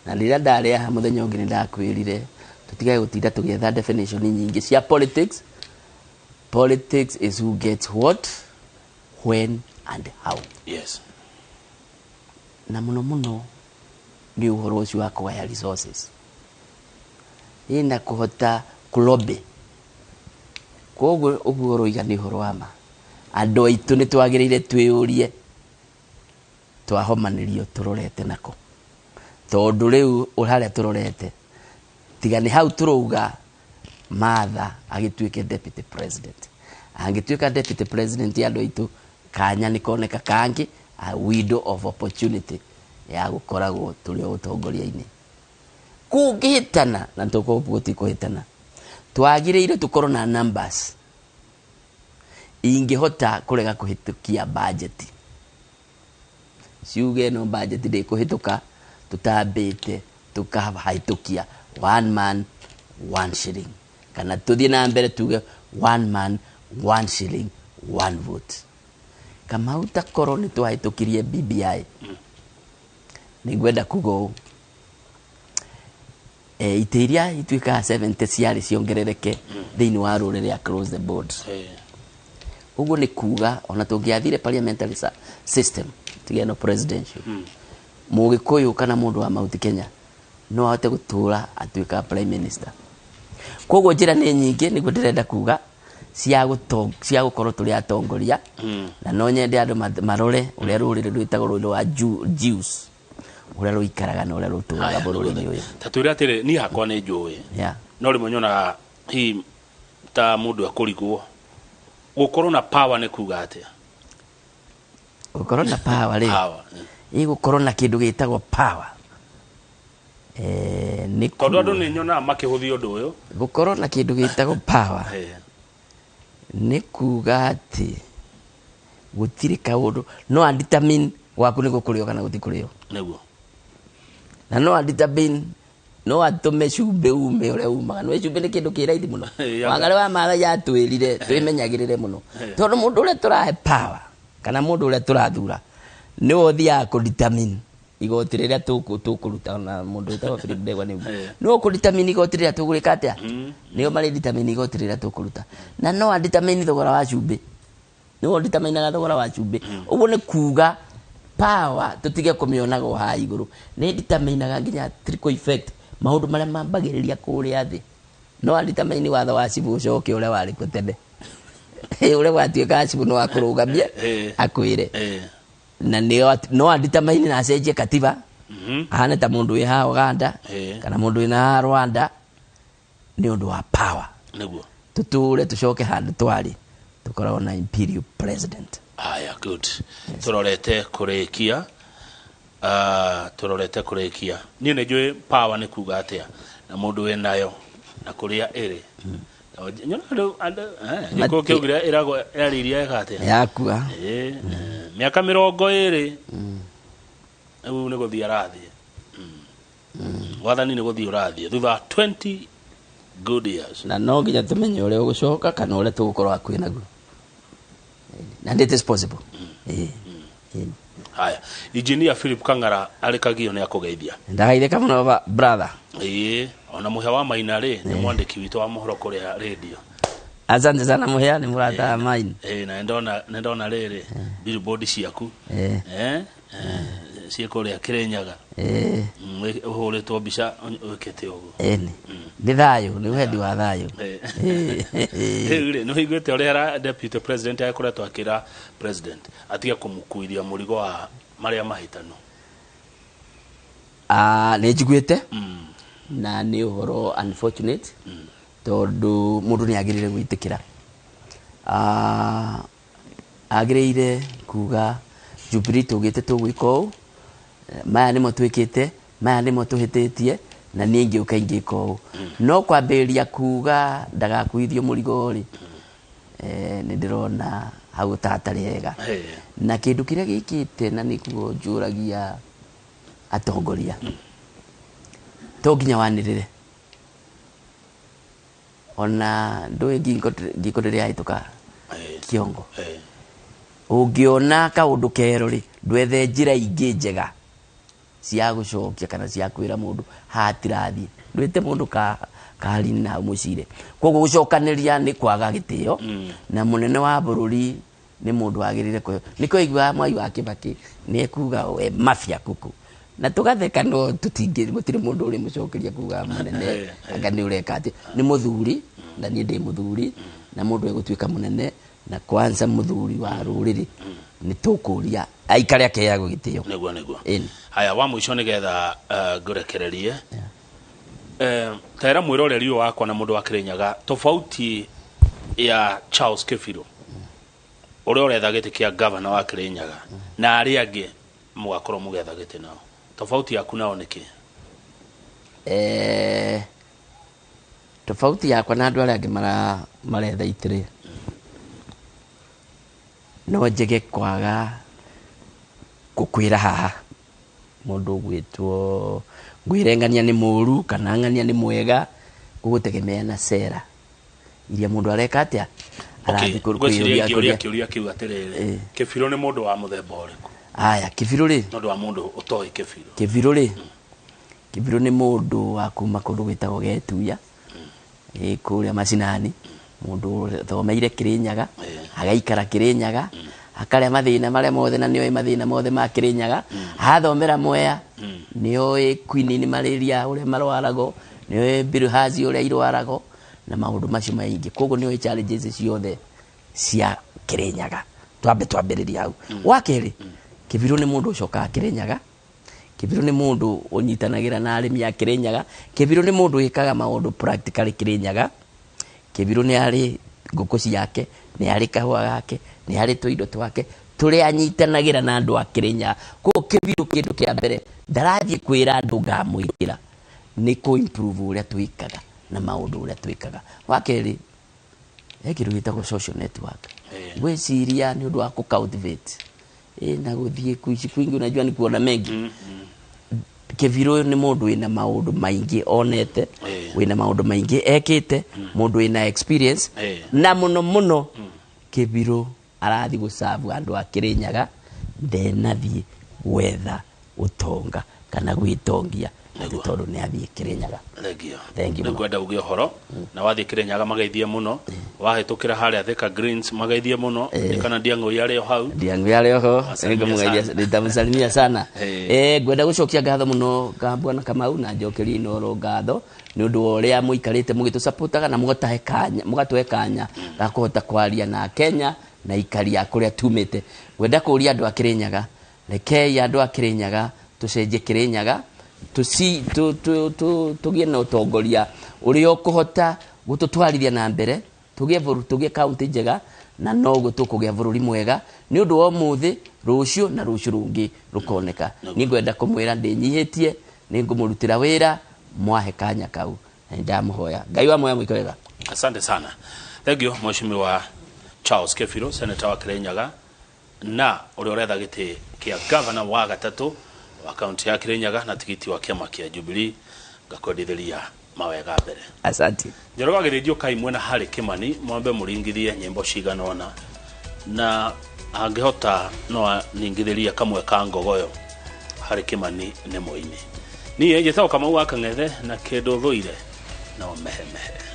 Na rĩrĩa ndarĩ haha mũthenya ũngĩ nĩ ndakwĩrire tũtigage gũtinda tũgĩetha definition nyingĩ cia politics. Politics is who gets what, when and how. Na mũno mũno nĩ ũhoro ũcio wa kũgaya resources ĩna kũhota kũlobby. Koguo ũguo ũroiga nĩ ũhoro wa ma. Andũ aitũ nĩ twagĩrĩire twĩyũrie twahomanĩrio tũrorete nako, tondũ rĩu harĩa tũrorete tiga nĩ hau tũrauga Martha agĩtuĩke deputy president. Angĩtuĩka deputy president, andũ aitũ, kanya nĩ koneka kangĩ, a window of opportunity ya gũkoragwo tũrĩ o ũtongoria-inĩ. Kũngĩhĩtana na tũkorwo gũtikũhĩtana, twagĩrĩire tũkorwo na numbers ingĩhota kũrega kũhĩtũkia budget, ciuge no budget ndĩkũhĩtũka tũtambĩte tũkahĩtũkia one man one shilling, kana tũthiĩ na mbere tuge one man one shilling one vote. Kamau, takorwo nĩ twahĩtũkirie BBI, nĩ ngwenda kuga ũũ, itĩ iria ituĩkaga 70 ciarĩ ciongerereke thĩinĩ wa rũrĩrĩ across the board. Ũguo nĩ kuga ona tũngĩathire parliamentary system tige no presidential, mũgĩkũyũ kana mũndũ wa Mount Kenya no ahote gũtũra atuĩka prime minister. Koguo njĩra nĩ nyingĩ, nĩguo ndĩrenda kuga, cia gũkorwo tũrĩ atongoria. Na no nyende andũ marore ũrĩa rũrĩrĩ rwĩtagwo rũrĩrĩ rwa Jews, ũrĩa rũikaraga na ũrĩa rũtũraga Haya, bũrũri-inĩ ũyũ. Ta twĩre atĩrĩ, niĩ hakwa nĩ njũĩ, no rĩmwe nyonaga hihi ta mũndũ ekũrigwo gũkorwo na power nĩ kuga atĩa. Gũkorwo na power rĩ, Power. Ĩ, gũkorwo na kĩndũ gĩtagwo power, nĩ Tondũ andũ nĩ nyonaga makĩhũthia ũndũ ũyũ. Gũkorwo na kĩndũ gĩtagwo power nĩ kuga atĩ gũtirĩ kaũndũ no a determine gwaku nĩ gũkũrĩo kana gũtikũrĩo. Na no a determine, no atũme cumbĩ ume ũrĩa umaga. Nĩ cumbĩ nĩ kĩndũ kĩ raithi mũno. Wangarĩ wa Maathai atwĩrire twĩmenyagĩrĩre mũno, tondũ mũndũ ũrĩa tũrahe power kana mũndũ ũrĩa tũrathura nĩwe ũthiaga kũ determine igoti rĩrĩa tũkũruta. Na mũndũ wĩtagwo Philip Ndegwa nĩguo nĩwe ũkũ determine igoti rĩrĩa tũgwĩka atĩa, nĩo marĩ determine igoti rĩrĩa tũkũruta, na no a determine thogora wa cumbĩ, nĩwe ũdeterminaga thogora wa cumbĩ. Ũguo nĩ kuga power tũtige kũmĩonaga o haha igũrũ, nĩ determinaga nginya trickle effect, maũndũ marĩa mambagĩrĩria kũrĩa thĩ. No a determine watho wa cibũ ũcoke ũrĩa warĩ kuo tene, ũrĩa gwatuĩka cibũ no akũrũgamie akwĩre, na nĩo no a determine na acenjie katiba ahane ta mũndũ wĩ haha Uganda kana mũndũ wĩ na haha Rwanda, nĩ ũndũ wa power. Tũtũre tũcoke handũ twarĩ, tũkoragwo na imperial president. Haya, good. Tũrorete kũrĩkia, tũrorete kũrĩkia. Niĩ nĩ njũĩ power nĩ kuga atĩa na mũndũ wĩ nayo na kũrĩa ĩrĩ. Nyona andũ gĩkũyũ kĩaugire ĩragwo yarĩirie ĩka atĩa? Yakua. Mĩaka 20 rĩu nĩ gũthiĩ arathiĩ. Wathani nĩ gũthiĩ ũrathiĩ thutha wa 20 good years. Na no nginya tũmenye ũrĩa ũgũcoka kana ũrĩa tũgũkorwo hakuhĩ naguo, and it is possible. Ĩĩ. Haya, Engineer Philip Kang'ara arĩ kagio nĩ akũgeithia. Ndagaithĩka mũno brother. Ĩĩ, ona Mũhĩa wa Maina rĩ, nĩ mwandĩki witũ wa mohoro kũrĩa radio. Asante sana Mũhĩa, nĩ mũrata wa mine. Ĩĩ, na nĩndona rĩrĩ billboard ciaku ciĩ kũrĩa Kĩrĩnyaga. Ũhũrĩtwo mbica wĩkĩte ũguo. Ĩni nĩ thayũ, nĩ wendi wa thayũ. Rĩu rĩ, nĩ ũiguĩte ũrĩa deputy president akoretwo akĩra president atige kũmũkuithia mũrigo wa marĩa mahĩtanu? Ah, nĩ njiguĩte, na nĩ ũhoro unfortunate, tondũ mũndũ nĩ agĩrĩire gwĩtĩkĩra. Ah, agĩrĩire kuga Jubilee tũgĩte tũgwĩka ũũ, maya nĩmo twĩkĩte, maya nĩmo tũhĩtĩtie, na niĩ ingĩũka ingĩka ũũ. No kwambĩrĩria kuga ndagakuithio mũrigo rĩ, nĩ ndĩrona hau ta hatarĩ hega. Na kĩndũ kĩrĩa gĩkĩte, na nĩkuo njũragia atongoria, to nginya wanĩrĩre. Ona ndũĩ ngingo, ngingo ndĩrĩ yahĩtũka kĩongo. Ũngĩona kaũndũ kero rĩ, ndwethe njĩra ingĩ njega cia gũcokia kana cia kwĩra mũndũ hatirathiĩ, ndwĩte mũndũ ka kaharini na mũcire. Koguo gũcokanĩria nĩ kwaga gĩtĩo. Na mũnene wa bũrũri nĩ mũndũ wagĩrĩire kũheo. Nĩkĩo iguaga Mwai wa Kĩbakĩ nĩ ekuga we mafia kuku, na tũgatheka, no tũtingĩ, gũtirĩ mũndũ ũrĩ mũcokeria kuga mũnene anga nĩ ũreka atĩ nĩ mũthuri, na niĩ ndĩ mũthuri, na mũndũ egũtuĩka mũnene na kwanza mũthuri wa rũrĩrĩ nĩ tũkũria aikare akeagwo gĩtĩo. Nĩguo. Ĩni. Haya, wa mũico nĩgetha ngũrekererie, tera mwĩroreri ũyũ wakwa na mũndũ wa Kĩrĩnyaga tofauti ya Charles Kĩbirũ ũrĩa ũretha gĩtĩ kĩa gavana wa Kĩrĩnyaga na arĩa angĩ mũgakorwo mũgetha gĩtĩ nao, tofauti yaku nao nĩ kĩ? Tofauti yakwa na andũ arĩa angĩ maretha itĩrĩ, no njege kwaga gũkwĩra haha mũndũ ũgwĩtwo ngwĩre ng'ania nĩ mũru kana ng'ania nĩ mwega, gũgũtegemea na sera iria mũndũ areka atĩa arathiĩ ngwĩciria kwĩyũria ingĩũria kĩũria kĩu atĩrĩrĩ, Kĩbirũ nĩ mũndũ wa mũthemba ũrĩkũ? Aya, Kĩbirũ rĩ, nĩ ũndũ wa mũndũ ũtoĩ Kĩbirũ. Kĩbirũ rĩ, Kĩbirũ nĩ mũndũ wa kuma kũndũ gwĩtagwo Getuya, ĩ kũrĩa macinani, mũndũ ũthomeire Kĩrĩnyaga, agaikara Kĩrĩnyaga, akarĩa mathĩna marĩa mothe, na nĩoĩ mathĩna mothe ma Kĩrĩnyaga, athomera Mwea, nĩoĩ quinine malaria ũrĩa marwaragwo, nĩoĩ bilharzia ũrĩa irwaragwo na maũndũ macio maingĩ. Koguo nĩoĩ challenges ciothe cia Kĩrĩnyaga. Twambe twambĩrĩria hau. Wa kerĩ, Kĩbirũ nĩ mũndũ ũcokaga Kĩrĩnyaga. Kĩbirũ nĩ mũndũ ũnyitanagĩra na arĩmi a Kĩrĩnyaga. Kĩbirũ nĩ mũndũ wĩkaga maũndũ practically Kĩrĩnyaga. Kĩbirũ nĩ arĩ ngũkũ ciake, nĩ arĩ kahũa gake, nĩ arĩ tũindo twake tũrĩa anyitanagĩra na andũ a Kĩrĩnyaga. Koguo Kĩbirũ kĩndũ kĩa mbere ndarathiĩ kwĩra andũ ngamwĩkĩra nĩ kũ improve ũrĩa twĩkaga na maũndũ ũrĩa twĩkaga. Wa kerĩ, he kĩndũ gĩtagwo social network. Gwĩciria nĩ ũndũ wa kũ cultivate na gũthiĩ kuici kwingĩ, unajua ni kuona mengi. Kĩbirũ nĩ mũndũ wĩna maũndũ maingĩ onete, wĩna maũndũ maingĩ ekĩte, mũndũ wĩna experience, na mũno mũno Kĩbirũ arathiĩ gũcabu andũ a Kĩrĩnyaga, ndenathiĩ gwetha ũtonga kana gwĩtongia atĩ tondũ nĩ athiĩ Kĩrĩnyaga. Thengio. Thank you Nĩ mũno. ngwenda uge ũhoro na wathiĩ Kĩrĩnyaga mageithie mũno, wahĩtũkĩra harĩa Thika Greens mageithie mũno, kana Ndiang'ũi arĩ o hau. Ndiangu yale oho. Wasalimia nĩngũmũgeithia, sana. nitamsalimia sana. Ngwenda gũcokia ngatho mũno ka bwana Kamau na njokerie Inooro ngatho nĩ ũndũ wa ũrĩa mũikarĩte mũgĩtũsupportaga na mũgatahe kanya, mũgatũhe kanya ga kũhota kwaria na Kenya na ikari a kũrĩa tumĩte. Ngwenda kũria andũ a Kĩrĩnyaga, rekei andũ a Kĩrĩnyaga tũcenjie Kĩrĩnyaga, tũgĩe na ũtongoria ũrĩa ũkũhota gũtũtwarithia na mbere, tũgĩe bũrũri, tũgĩe kaunti njega, na noguo tũkũgĩa bũrũri mwega nĩ ũndũ wa ũmũthĩ, rũciũ na rũciũ rũngĩ rũkoneka. Niĩ ngwenda kũmwĩra ndĩnyihĩtie, nĩ ngũmũrutĩra wĩra mwahe kanya kau, na nĩndamũhoya Ngai wa moya mũike wega. Asante sana. Thank you Mheshimiwa Charles Kĩbirũ, senator wa Kĩrĩnyaga na ũrĩa ũretha gĩtĩ kĩa gavana wa gatatũ wa kaunti ya Kĩrĩnyaga na tigiti wa kĩama kĩa Jubilee. Ngakwendithĩria mawega mbere. Asante. Njoroge agĩthĩnjio kai mwena harĩ Kĩmani, mwambe mũringithie nyĩmbo cigana ũna, na angĩhota no aningithĩrie kamwe ka ngogoyo harĩ Kĩmani nĩ mũini. Niĩ njĩtagwo Kamau wa Kang'ethe na kĩndũ thũire no mehemehe.